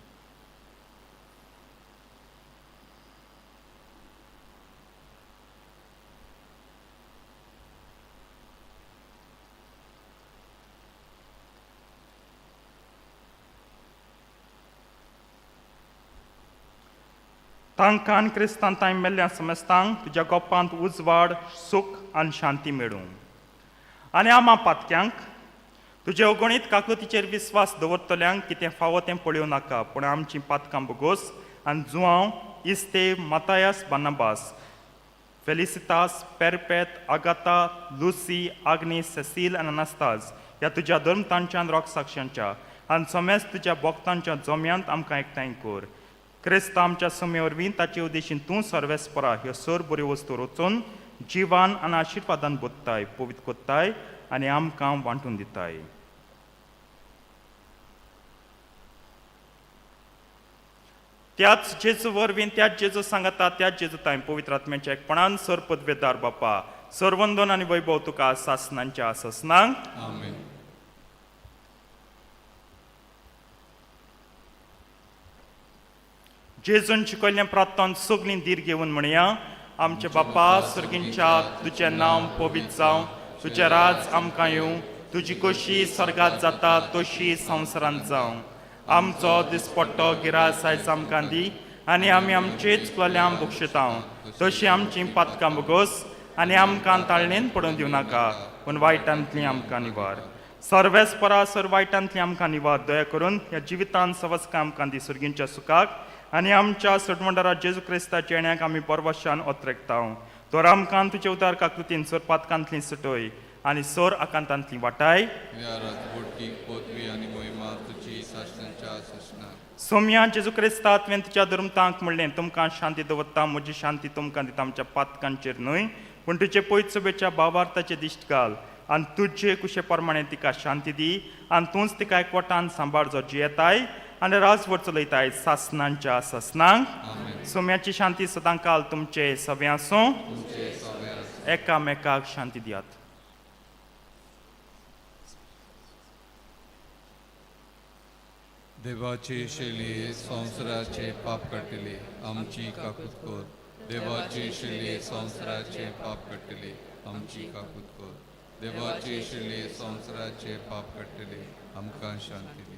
तांकां आनी क्रिस्तान तांय मेल्ल्या समेस्तांक तुज्या गोपांत उजवाड, सूख आनी शांती मेळूं. आनी आमा पातक्यांक तुजे अगणीत काकूतीचेर विस्वास दवरतल्यांक कितें फावो तें पळोवं नाका, पूण आमचीं पातकां बोगोस आनी Joao, इस्ते, Mathias, Barnabas, Felicitas, Perpet, Agatha, Lucy, Agnes, Cecil आनी अनास्ताज ह्या तुज्या धर्मतांच्या आनी रोगसाक्षांच्या आनी समेस्त तुज्या भक्तांच्या जम्यांत आमकां एकठांय कर. क्रिस्त आमच्या सुमे वरवीं ताचे उद्देशीन तूं सर्वेस्परा ह्यो सर बऱ्यो वस्तू रचून जिवान आनी आशिर्वादान बोत्ताय, पवित्र कोत्ताय आनी आमकां वांटून दिताय. त्याच जेजू वरवीं, त्याच जेजू सांगता, त्याच जेजू तांय पवित्र आत्म्याच्या एकपणान सर पदवेदार बापा, सरवंदन आनी वैभव तुका सासनांच्या सासनांक. आमेन. जेजून शिकयल्लें प्रार्थन सगळीं धीर घेवन म्हणया. आमचे बापा सर्गींच्या, तुजें नांव पवित्र जावं, तुजें राज आमकां येवं, तुजी कशी स्वर्गात जाता तशी संवसारांत जावं. आमचो दिसपट्टो गिरास आयज आमकां दी आनी आमी आमचेच चुकलेल्यांक बक्षिता तशी आमची पातकां बोगोस आनी आमकां ताळणेन पडून दिवं नाका, पूण वायटांतली आमकां निवार. सर्वेस परा सर वायटांतली आमकां निवार. दया करून ह्या जिवितान सवस्कां आमकां दी सर्गींच्या सुखाक आनी आमच्या सोडमंडरा जेजू क्रिस्ताच्या येण्याक आमी परवशान ओत्रेकता. तर आमकां तुजे उदार काकृतीन सोर पातकांतली सुटय आनी सोर आकांतांतली वाटाय. सोम्या जेजू क्रिस्ता, तुवें तुज्या धर्मतांक म्हणलें, तुमकां शांती दवरता, म्हजी शांती तुमकां दिता. आमच्या पातकांचेर न्हय पूण तुजे पयत सभेच्या भावार्थाचे दिश्ट घाल आनी तुजे कुशे प्रमाणे तिका शांती दी आनी तूंच तिका एकवटान सांबाळ, जो जियेताय आनी राजवट चलयताय सासनांच्या सासनांक. सोम्याची शांती सदां काल तुमचे सगळे आसूं. एकामेकाक शांती दियात. देवाची शैली संवसाराचे पाप काडटली, आमची काकूत कर. देवाची शैली संवसाराचे पाप काडटली, आमची काकूत कर. देवाची शैली संवसाराचे पाप काडटली, आमकां शांती दी.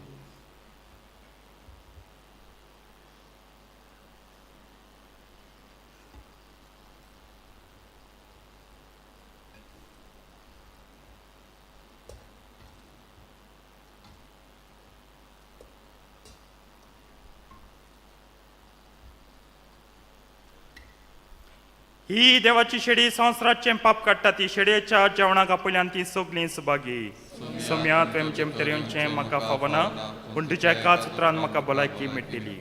ही देवाची शेडी संवसाराचें पाप काडटा, ती शेडयेच्या जेवणाक आपल्यान ती सगळीं सुभागी. सोम्या, तुवें म्हजें भितर येवचें म्हाका फावना, पूण तुज्या एकाच उतरान म्हाका भलायकी मेळटली.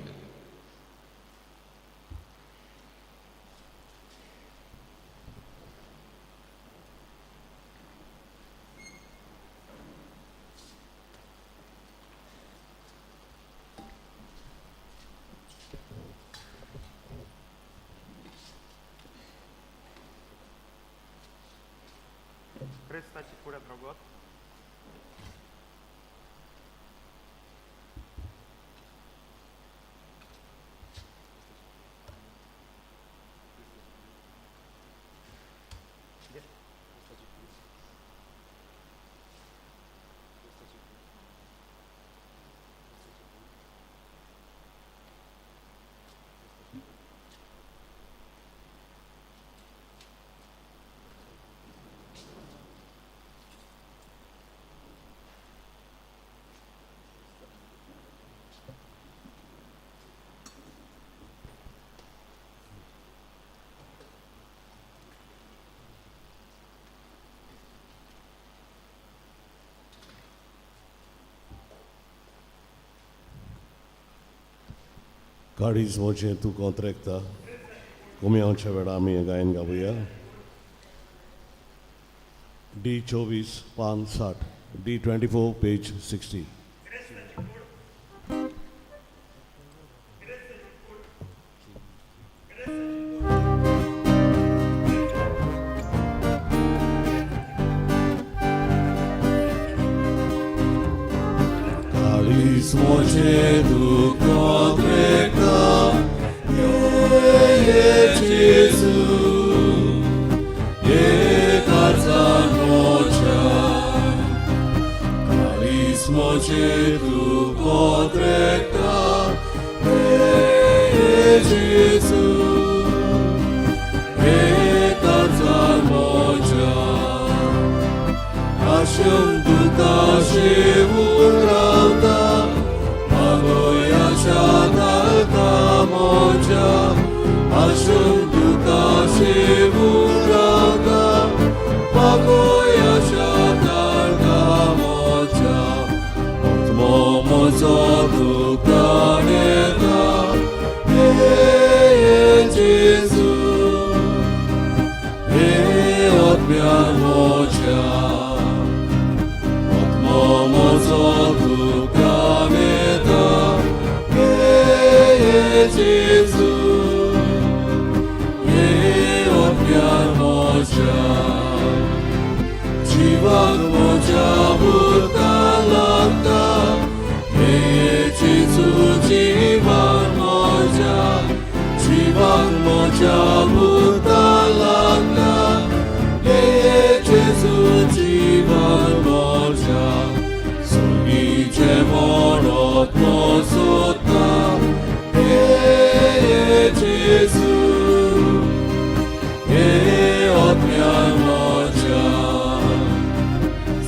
क्रिस्ताची कुडत रगत. काळीज म्हजें तूं कोंत्रेकता. कोम्यांच्या वेळा आमी हें गायन गावया. डी 24 पान 60, डी 24 पेज 60. काळीज म्हजें तूं कोंत्रेकता, ये जेजू, ये काळजान म्हज्या. काळीज म्हजें तूं कोंत्रेकता, ये जेजू, ये काळजान म्हज्या. आशेवन तुका शेवून रावता, मागोय आशा घालता म्हज्या. आशेवन तुका शेवून रावता, मागोय आशा घालता म्हज्या. आत्मो म्हजो तुका नेता, ये जेजू, ये आत्म्या म्हज्या. आत्मो म्हजो तुका नेता, ये जेजू, ये आत्म्या म्हज्या. जिवाक म्हज्या उदका लागता, ये जेजू जिवान म्हज्या. मोज्या पुता लागला हे जेजू जीवन मोज्या सुगीचे म्हणत मोसोता हे जेजू हे आत्म्या मोज्या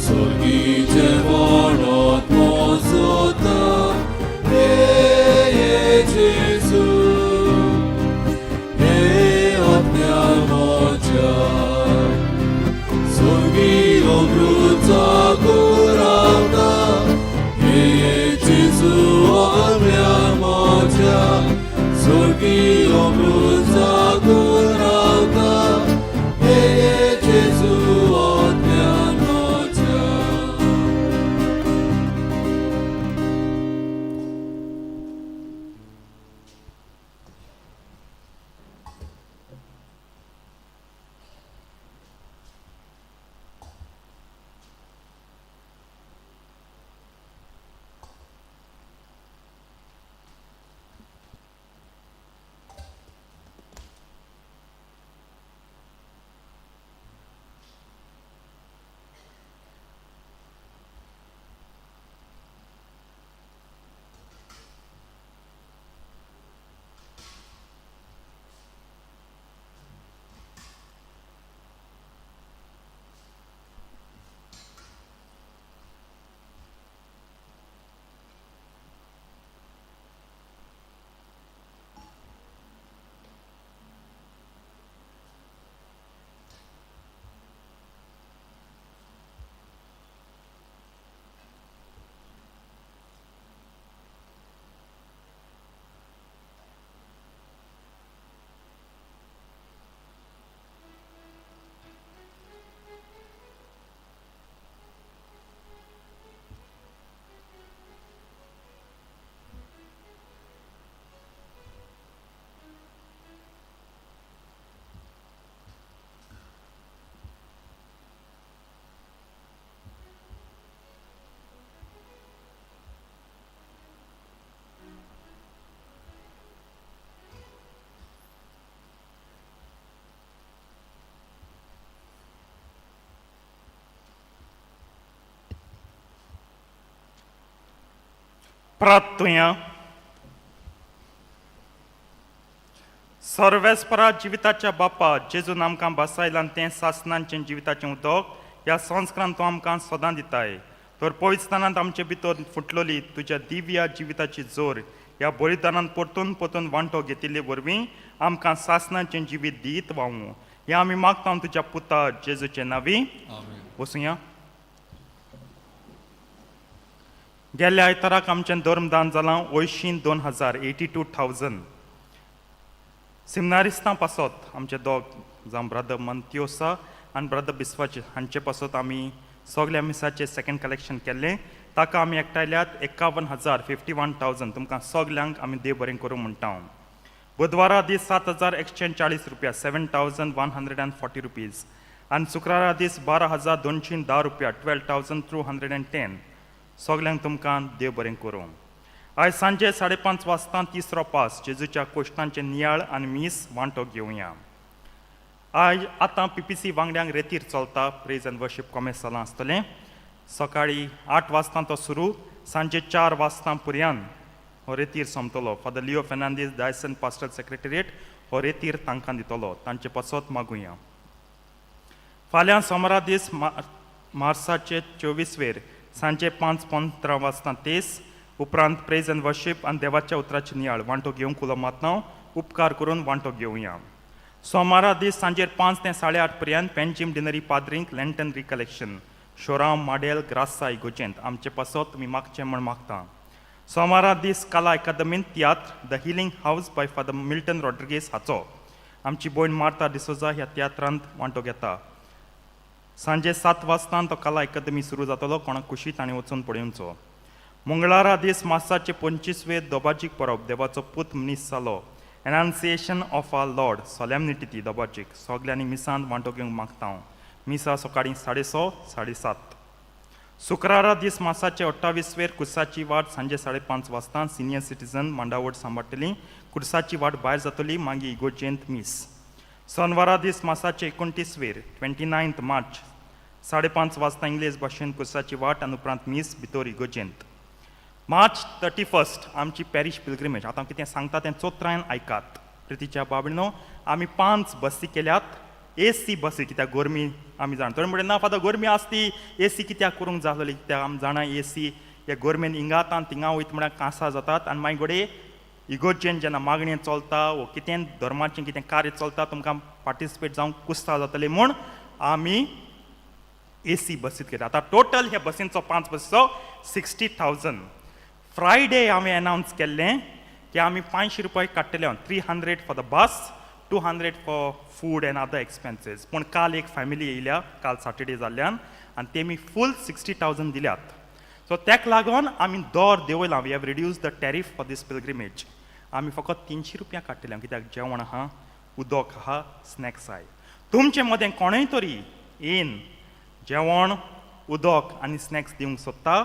स्वर्गीचे म्हणत मोसोता हे जेजू हे आत्म्या मोज्या स्वर्गी अमृत रावता हे जेजू आत्म्या मोज्या स्वर्गी अमृत रावता हे जेजू आत्म्या मोज्या. प्रार्थुया. सर्वेस्परा जिविताच्या बापा जेजून आमकां बसायलां तें सासनांचें जिविताचें उदक ह्या संस्कारान तूं आमकां सदां दिताय, तर पवित्रस्थानांत आमचे भितर फुटलोली तुज्या दिव्या जिविताची जोर ह्या बलिदानान परतून परतून वांटो घेतिल्ले वरवीं आमकां सासनाचें जिवीत दीत वावूं, हें आमी मागता तुज्या पुता जेजूचे नांवी. आमेन. वचुया. गेल्ल्या आयताराक आमचें धर्मदान जालां 82,000, 82,000. सिमनारिस्तां पासत आमचे दोग जावं ब्रदर मंत्योसा आनी ब्रदर बिस्वाचे हांचे पासत आमी सगल्या मिसाचें सेकंड कलेक्शन केल्लें. ताका आमी एकठांयल्यात 51,000, 51,000. तुमकां सगल्यांक आमी देव बरें करूं म्हणटा. बुधवारा दीस 7,140 रुपया, 7,140 rupees. आनी शुक्रारा दीस 12,210 रुपया, 12,210. सगल्यांक तुमकां देव बरें करूं. आयज सांजे 5:30 वाजता तिसरो पास जेजूच्या कोश्टांचे नियाळ आनी मीस वांटो घेवया. आयज आतां पीपीसी वांगड्यांक रेतीर चलता. प्रेज एंड वर्शीप कॉमेस जालां आसतलें. सकाळी 8 वाजता तो सुरू, सांजे 4 वाजता पुरयान हो रेतीर सोंपतलो. Father Leo Fernandes, diocesan pastoral secretariat हो रेतीर तांकां दितलो. तांचे पासत मागुया. फाल्यां सोमारा दीस मार्साचे 24वेर सांजे 5:15 वाजता तेस, उपरांत प्रेज एंड वर्शीप आनी देवाच्या उतराचे नियाळ वांटो घेवंक उलो मारता. उपकार करून वांटो घेवया. सोमारा दीस सांजेर 5 ते 8:30 पर्यंत पेंजीम डिनरी पाद्रींक लँटन रिकलेक्शन, शोरांव माडेल ग्रासा इगोजेंत आमचे पासत तुमी मागचें म्हण मागता. सोमारा दीस कला अकादमींत तियात्र the healing house by Father Milton Rodrigues हाचो आमची भयण मार्ता डिसोजा ह्या तियात्रांत वांटो घेता. सांजे 7 वाजता तो कला अकादमी सुरू जातलो. कोणाक खुशी ताणें वचून पळोवचो. मंगळारा दीस मार्साचे 25वे दोबाजीक परब, देवाचो पूत मनीस जालो, Annunciation of our Lord solemnity ती दोबाजीक. सगल्यांनी मिसांत वांटो घेवंक मागता हांव. मिसा सकाळीं 6:30 7:30. शुक्रारा दीस मासाचे 28वेर कुर्साची वाट सांजे 5:30 वाजता सिनियर सिटीजन मांडावट सांबाळटली. कुर्साची वाट भायर जातली, मागीर इगोर्जेंत मीस. सोनवारा दीस मासाचे 29वेर 29 मार्च 5:30 वाजता इंग्लीश भाशेन कुर्साची वाट आनी उपरांत मीस भितर इगोर्जेंत. मार्च 31 आमची पॅरीश पिलग्रिमेज. आतां कितें सांगता तें चोत्रायन आयकात. प्रितीच्या बाबणो, आमी 5 बसी केल्यात, एसी बसी, कित्याक गोरमी आमी जाणा. थोडे म्हणटा ना फादर, गोरमी आसती एसी कित्याक करूंक जालोली? कित्याक आमी जाणा एसी हे गोरमेन हिंगात आनी थिंगा वयता म्हळ्यार कांसार जातात आनी मागीर घडये इगोर्जेन जेन्ना मागणें चलता वो कितें धर्माचें कितें कार्य चलता, तुमकां पार्टिसिपेट जावंक कुस्तार जातलें म्हूण आमी एसी बसीत केल्या. आतां टोटल ह्या बसींचो, 5 बसीचो 60,000. फ्रायडे हांवें एनावन्स केल्लें की आमी 500 रुपया काडटले, 300 for the bus, 200 for food and other expenses. पूण काल एक फॅमिली येयल्या, काल सॅटर्डे जाल्ल्यान, आनी तेमी फूल 60,000 दिल्यात. सो तेका लागून आमी दर देंवयला. We have reduce the tariff for this pilgrimage. आमी फकत 300 रुपया काडटले, कित्याक जेवण आहा, उदक आहा, स्नॅक्स आहाय. तुमचे मदें कोणूय तरी येन जेवण, उदक आनी स्नॅक्स दिवंक सोदता,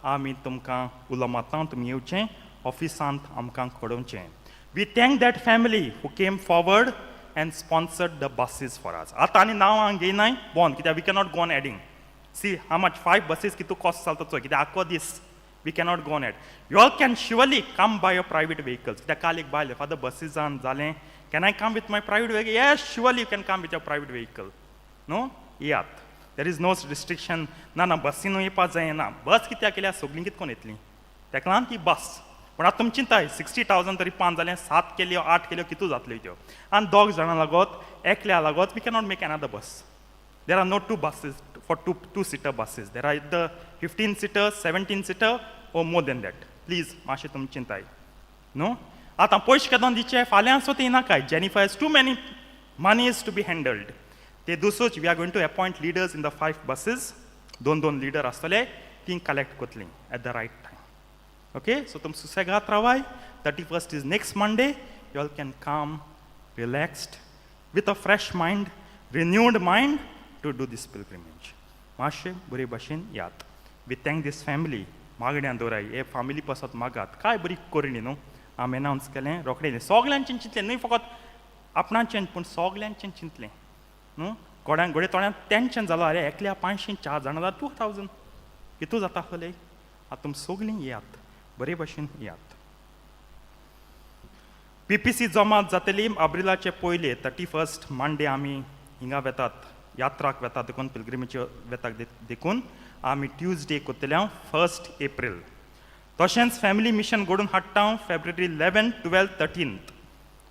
आमी तुमकां उलो मारता, तुमी येवचें ऑफिसांत, आमकां कळोवचें. We thank that family who came forward and sponsored the buses for us. आतां आनी नांव हांव घेयनाय बोन, कित्याक we cannot go on adding. See how much five buses कितू कॉस्ट जाता चोय, कित्याक आख्खो दीस we cannot go on add. You all can surely come by your private vehicles. कित्याक काल एक बायल, फादर, बसीसान जालें, can I come with my private vehicle? Yes, surely you can come with your private vehicle. No, येयात, there is no restriction. ना ना, बसीनू येवपा जायना. बस कित्याक केल्या? सगळीं कित कोण येतलीं, तेका लागून ती बस. पूण आतां तुमी चिंताय, 60,000 तरी 5 जालें, 7 केल्यो, 8 केल्यो, कितू जातल्यो त्यो? आनी दोग जाणां लागत, एकल्या लागत, we cannot make another bus. There are no two buses for two seater buses. There are either 15 seater, 17 seater or more than that. Please, मातशें तुमी चिंताय न्हू. आतां पयशे केदोन दिवचे? फाल्यां सो ते नाकाय. Jennifer has too many monies to be handled. ते दुसरोच, we are going to appoint leaders in the five buses. दोन दोन लिडर आसतले, ती कलेक्ट करतली at the right time. Okay, so तुम सुसेगात रावाय. 31st is next Monday. You all can come relaxed with a fresh mind, renewed mind to do this pilgrimage. मातशें बरे भाशेन यात. We thank this family. मागण्या दवराय, हे फॅमिली पासत मागात. काय बरी करणी न्हू? आमी एनावन्स केलें, रोखडें सगल्यांचें चिंतलें, न्हय फकत आपणाचें पूण सगल्यांचें चिंतलें न्हू. कोड्यांक घडये थोड्यांक टेंशन जालो, अरे एकल्या 500, चार जाणां जाल्यार 2,000, कितू जाता आसलें? आतां तुमी सगळीं येयात, बरे भाशेन येयात. पीपीसी जमात जातली आब्रिलाचे पयले, 31 मंडे. आमी हिंगा वेतात, यात्राक वेतात देखून, पिलग्रिमीचे वेतात देखून आमी ट्युजडे करतले हांव, 1 एप्रील. तशेंच फॅमिली मिशन घडून हाडटा हांव फेब्रुवारी 11, 12, 13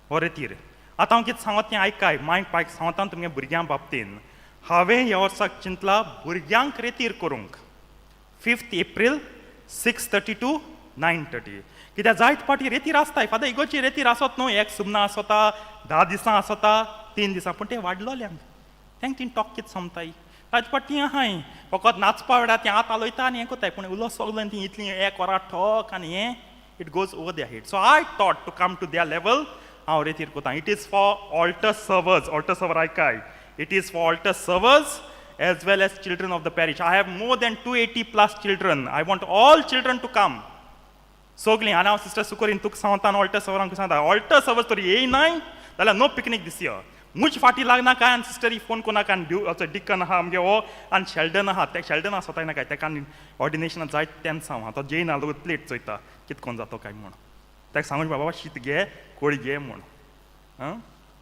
हो रेतीर. आतां हांव कितें सांगत तें आयकाय. मायक पायक सांगता, तुमगे भुरग्यां बाबतीन हांवें ह्या वर्साक चिंतला भुरग्यांक रेतीर करूंक 5 April, 6:30 to 9:30. कित्याक जायत पाटी रेतीर आसताय फादर, इगोर्जी रेतीर आसत न्हू, एक सुमना आसता, 10 दिसां आसता, 3 दिसां, पूण ते वाडलोल्यांक तेंक ती टॉक कितें समताय? ताजे फाटी ती आहाय फकत नाचपा वेळार ती हात हालयता आनी हें करताय, पूण उलो सगळें ती इतली एक वरां ठोक आनी हें, it goes over their head. So I thought to come to their level. हांव रेतीर करता. It is for altar servers. Altar server आयकाय, it is for altar servers as well as children of the parish. I have more than 280 plus children. I want all children to come. सगळीं. आनी हांव sister सुकोरीन तुका सांगता आनी alter सर्वरांक सांगता, alter servers तरी येयनाय जाल्यार no picnic दीस इयर. मुज फाटी लागनाका आनी सिस्टरी फोन करनाका. आनी ड्यू असो डिकन आहा आमगे हो आनी शेल्डन आहा, ते शेल्डन आसा स्वता नाका, तेका आनी ऑर्डिनेशनाक जायत तेन्ना हांव आतां जेयना लोक प्लेट चोयता कित कोन जातो काय म्हूण. ताका सांगून, बाबा शीत घे, कोळी घे म्हूण. आं,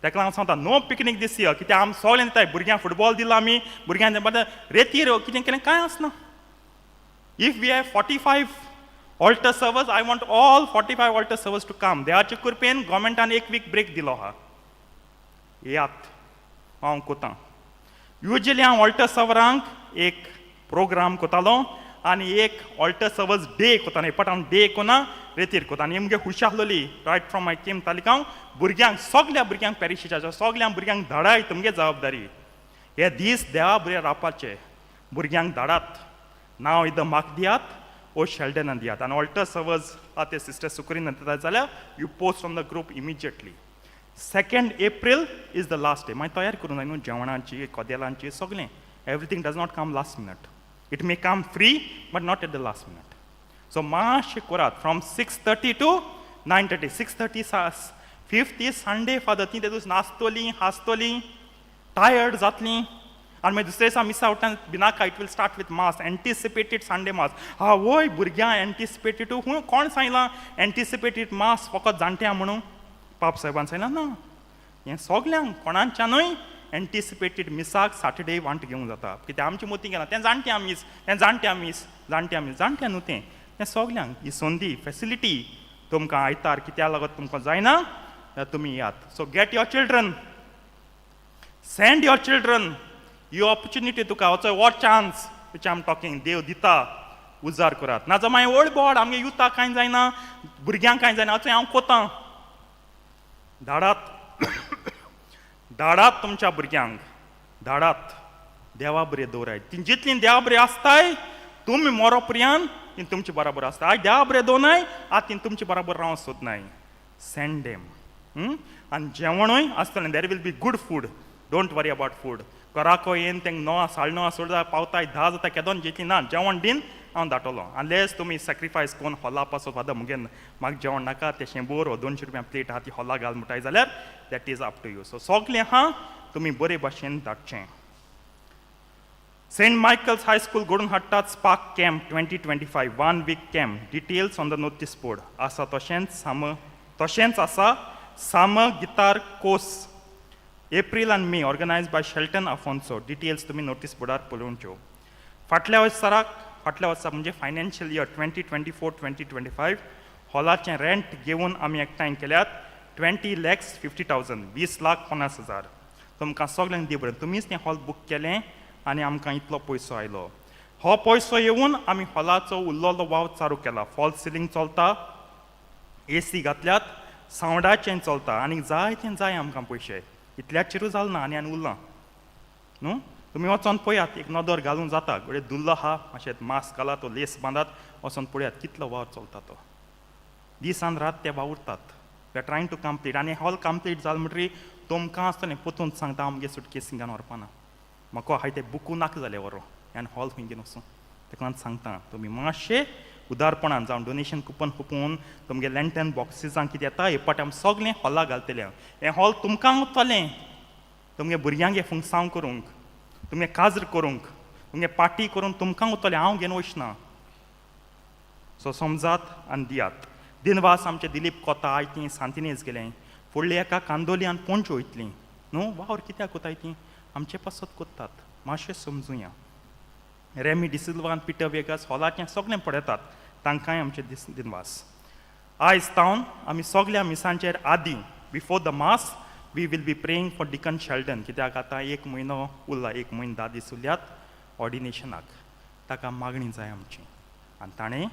ताका हांव सांगता, नो पिकनीक दीस इयर. कित्याक आमी सगळें दिताय भुरग्यांक, फुटबॉल दिला आमी भुरग्यांक, रेतीर कितें केलें कांय आसना. If we have 45 altar servers, I want all 45 altar servers to come. देवाचे कृपेन गव्हर्मेंटान एक वीक ब्रेक दिलो आहा. येयात, हांव कोतां. युजली हांव ऑल्टर सर्वरांक एक प्रोग्राम कोतालो आनी एक ऑल्टर सर्वर्स डे कोतालो, बट हांव डे कोना, रेतीर कोता. आनी मुगे खुशी आसलोली रायट फ्रॉम my केम तालिका, हांव भुरग्यांक, सगल्या भुरग्यांक, पॅरिशीच्या सगल्या भुरग्यांक धाडाय. तुमगे जबाबदारी, हे दीस देवा बरे रावपाचे. भुरग्यांक धाडात, नांव इद म्हाका दियात ओ शेल्डना दियात. आनी ऑल्टर सर्वर्स आहा ते सिस्टर सुकरीन दिता जाल्यार you post on the group immediately. 2 April is the last day. मागीर तयार करूंक जाय न्हू जेवणाची, कदेलांची, सगळें. Everything does not come last minute. It may come free but not at the last minute. So मातशें करात, from 6:30 to 9:30. 6:30 fifth is Sunday father, तीं ते दीस नाचतलीं, हांसतलीं, टायर्ड जातलीं आनी मागीर दुसरे दिसा मिसा उठ्ठान Binaca, it will start with mass, anticipated Sunday mass. हा वय भुरग्यां एन्टिसिपेटेड हूं कोण सांगलां एन्टिसिपेटेड मास फकत जाणट्यां म्हणून? पाप साहेबान सांगलां ना, हें सगल्यांक कोणाच्यानूय एन्टिसिपेटेड मिसाक सॅटर्डे वांट घेवंक जाता. कित्याक आमची मती गेला तें जाणट्यां मीस, तें जाणट्यां मीस, जाणट्यां मीस, जाणट्यां न्हू तें, तें सगल्यांक ही संदी फेसिलिटी. तुमकां आयतार कित्याक लागत तुमकां जायना जाल्यार तुमी यात. So get your children, send your children. He opportunity तुका वचो, हो chance which I am talking, देव दिता, उजार करात. ना जाल्यार मागीर व्हड बोड आमगे युथाक कांय जायना, भुरग्यांक कांय जायना, वचून हांव कोतां. धाडात, धाडात तुमच्या भुरग्यांक धाडात, देवा बरें दवराय. ती जितलीं देवा बरें आसताय तुमी मोरो पर्यंत ती तुमचे बराबर आसता. आयज देवा बरें दवरनाय, आतां ती तुमचे बराबर रावंक सोदनाय. Send them. आनी जेवणूय आसतलें, there will be good food, don't worry about food. घराको येवन तेंक 9 9:30 सोड पावताय, 10 जाता, केदोन जेतली ना, जेवण दीन हांव धाडटलो. अनलेस तुमी सॅक्रिफायस कोन्न हॉला पासत, फादर मुगे म्हाका जेवण नाका, तें 100 वो 200 रुपया प्लेट आहा ती हॉला घाल म्हणटाय जाल्यार that is up to you. So सगलें आहा, तुमी बरे भाशेन धाडचें. सेंट मायकल्स हायस्कूल घडोवन हाडटात Spark Camp 2025, one week camp. Details on the notice board आसा. तशेंच साम तशेंच आसा साम गितार कोर्स, एप्रील आनी मे, organized by Shelton Afonso. Details तुमी नोटीस बोर्डार पळोवच्यो. फाटल्या वर्साक, फाटल्या वर्सा म्हणजे financial year 2024-2025, हॉलाचें rent घेवन आमी एकठांय केल्यात 20,50,000, 20,50,000. तुमकां सगल्यांक देव बरें. तुमीच तें हॉल बूक केलें आनी आमकां इतलो पयसो आयलो. हो पयसो येवन आमी हॉलाचो उरलेलो वावर चालू केला. फॉल्स सिलींग चलता, एसी घातल्यात, सावंडाचें चलता आनी जाय तें जाय आमकां पयशे. इतल्याचेरूय जालें ना, आनी आनी उरलां न्हू. तुमी वचोन पळयात, एक नदर घालूंक जाता. घडये धुल्लो आहा मातशें, मास्क घालात, तो लेस बांदात, वचोन पळयात कितलो वावर चलता तो. दिसान रात ते वावुरतात. We are trying to complete आनी हॉल कंप्लीट जालें म्हणटरी तुमकां आसतलें पोतून सांगता, हांव मुगे सुटकेस हिंगान व्हरपाना, म्हाका हाय ते बुकू नाका जालें व्हरो आनी हॉल खंय घेवन वचूं. तेका लागून सांगता, तुमी मातशे उदारपणान जावं डोनेशन कुपन हुपून तुमगे लॅन्टन बॉक्सिसांक कितें येता, हे पाटी आमी सगळें हॉलाक घालतले. हें हॉल तुमकां वतलें, तुमगे भुरग्यांक हें फुंगसांव करूंक, तुमगे काज्र करूंक, तुमगे पार्टी करूंक तुमकां वतलें, हांव घेवन वचना. सो समजात आनी दियात. दिनवास आमचे दिलीप कोता, आयज ती सांतिनेज गेलें, फुडले एका कांदोली आनी पणजे वयतलीं न्हू. वावर कित्याक कोताय ती? आमचे पासत कोत्तात, मातशें समजुया. रेमी डिसिल्वा आनी पिटर वेगास हॉलाचें सगळें पळयतात, तांकांय आमचे दीस दिनवास. आयज तावन आमी सगल्या मिसांचेर आदीं, before the mass, we will be praying for Deacon Sheldon, कित्याक आतां एक म्हयनो उरला, एक म्हयनो 10 दीस उरल्यात ऑर्डिनेशनाक. ताका मागणी जाय आमची आनी ताणें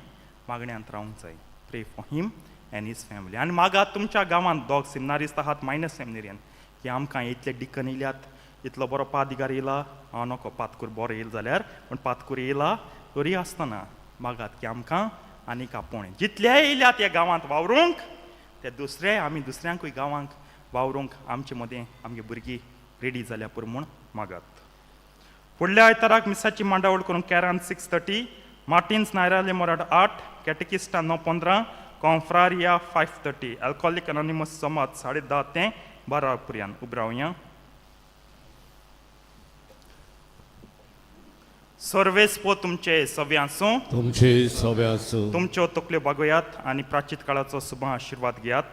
मागण्यांत रावंक जाय. Pray for him and his family. आनी मागात तुमच्या गांवांत दोग सिमनारिस्त आहात, मायनर सेमिनेरियन, की आमकां इतले डिकन येयल्यात, इतलो बरो पादिगार येयला, हांव नको पातकूर बरो येयल जाल्यार, पूण पातकूर येयला तरी आसतना मागात की आमकां आनीक आपोवणें. जितले येयल्यात ह्या गांवांत वावरूंक ते दुसरे आमी दुसऱ्यांकूय गांवांक वावरूंक आमचे मदें आमगे भुरगीं रेडी जाल्या पुरो म्हूण मागात. फुडल्या आयताराक मिसाची मांडावळ करून कॅरान 6:30, मार्टिन्स नायराले मोराड 8, कॅटकिस्टा 9:15, कॉन्फ्रारिया 5:30, अल्कोहोलीक अनॉनिमस जमात 10:30 ते 12 पर्यंत. उबरावया. सर्वेस्पो तुमचे सवे आसूं. तुमचे सवे आसूं. तुमच्यो तकल्यो बागोयात आनी प्राचीत काळाचो सुभ आशिर्वाद घेयात.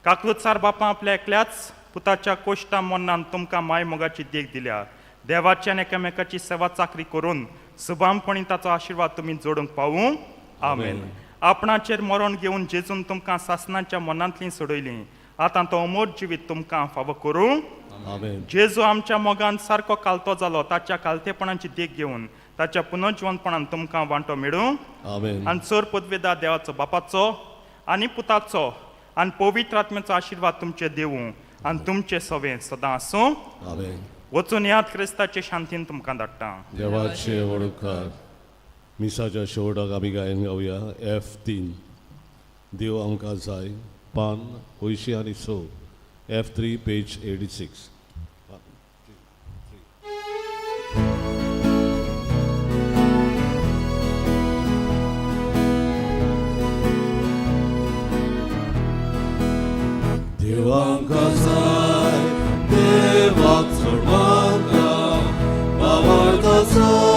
काकलुतसार बापा, आपल्या एकल्याच पुताच्या कोश्टा मन्नान तुमकां माय मोगाची देख दिल्या. देवाची आनी एकामेकाची सेवा चाकरी करून सुबामपणी ताचो आशिर्वाद तुमी जोडूंक पावूं. आमेन. आपणाचेर मरण घेवन जेजून तुमकां सासनाच्या मनांतली सोडयली. आतां तो अमोर जिवीत तुमकां फावो करूं. आमेन. जेजू आमच्या मोगान सारको कालतो जालो. ताच्या कालतेपणाची देख घेवन ताच्या पुनर्जिवनपणान तुमकां वांटो मेळूं. आमेन. आनी चर पदवेदा देवाचो बापाचो आनी पुताचो आनी पवित्र आत्म्याचो आशिर्वाद तुमचे देवूं आनी तुमचे सवें सदां आसूं. आमेन. वचून याद, क्रिस्ताचे शांतीन तुमकां धाडटा. देवाचे वडकार. मिसाच्या शेवटाक आमी गायन गावया एफ 3, देव आमकां जाय, पान 85 आनी 6, F 3, page 86. आसा.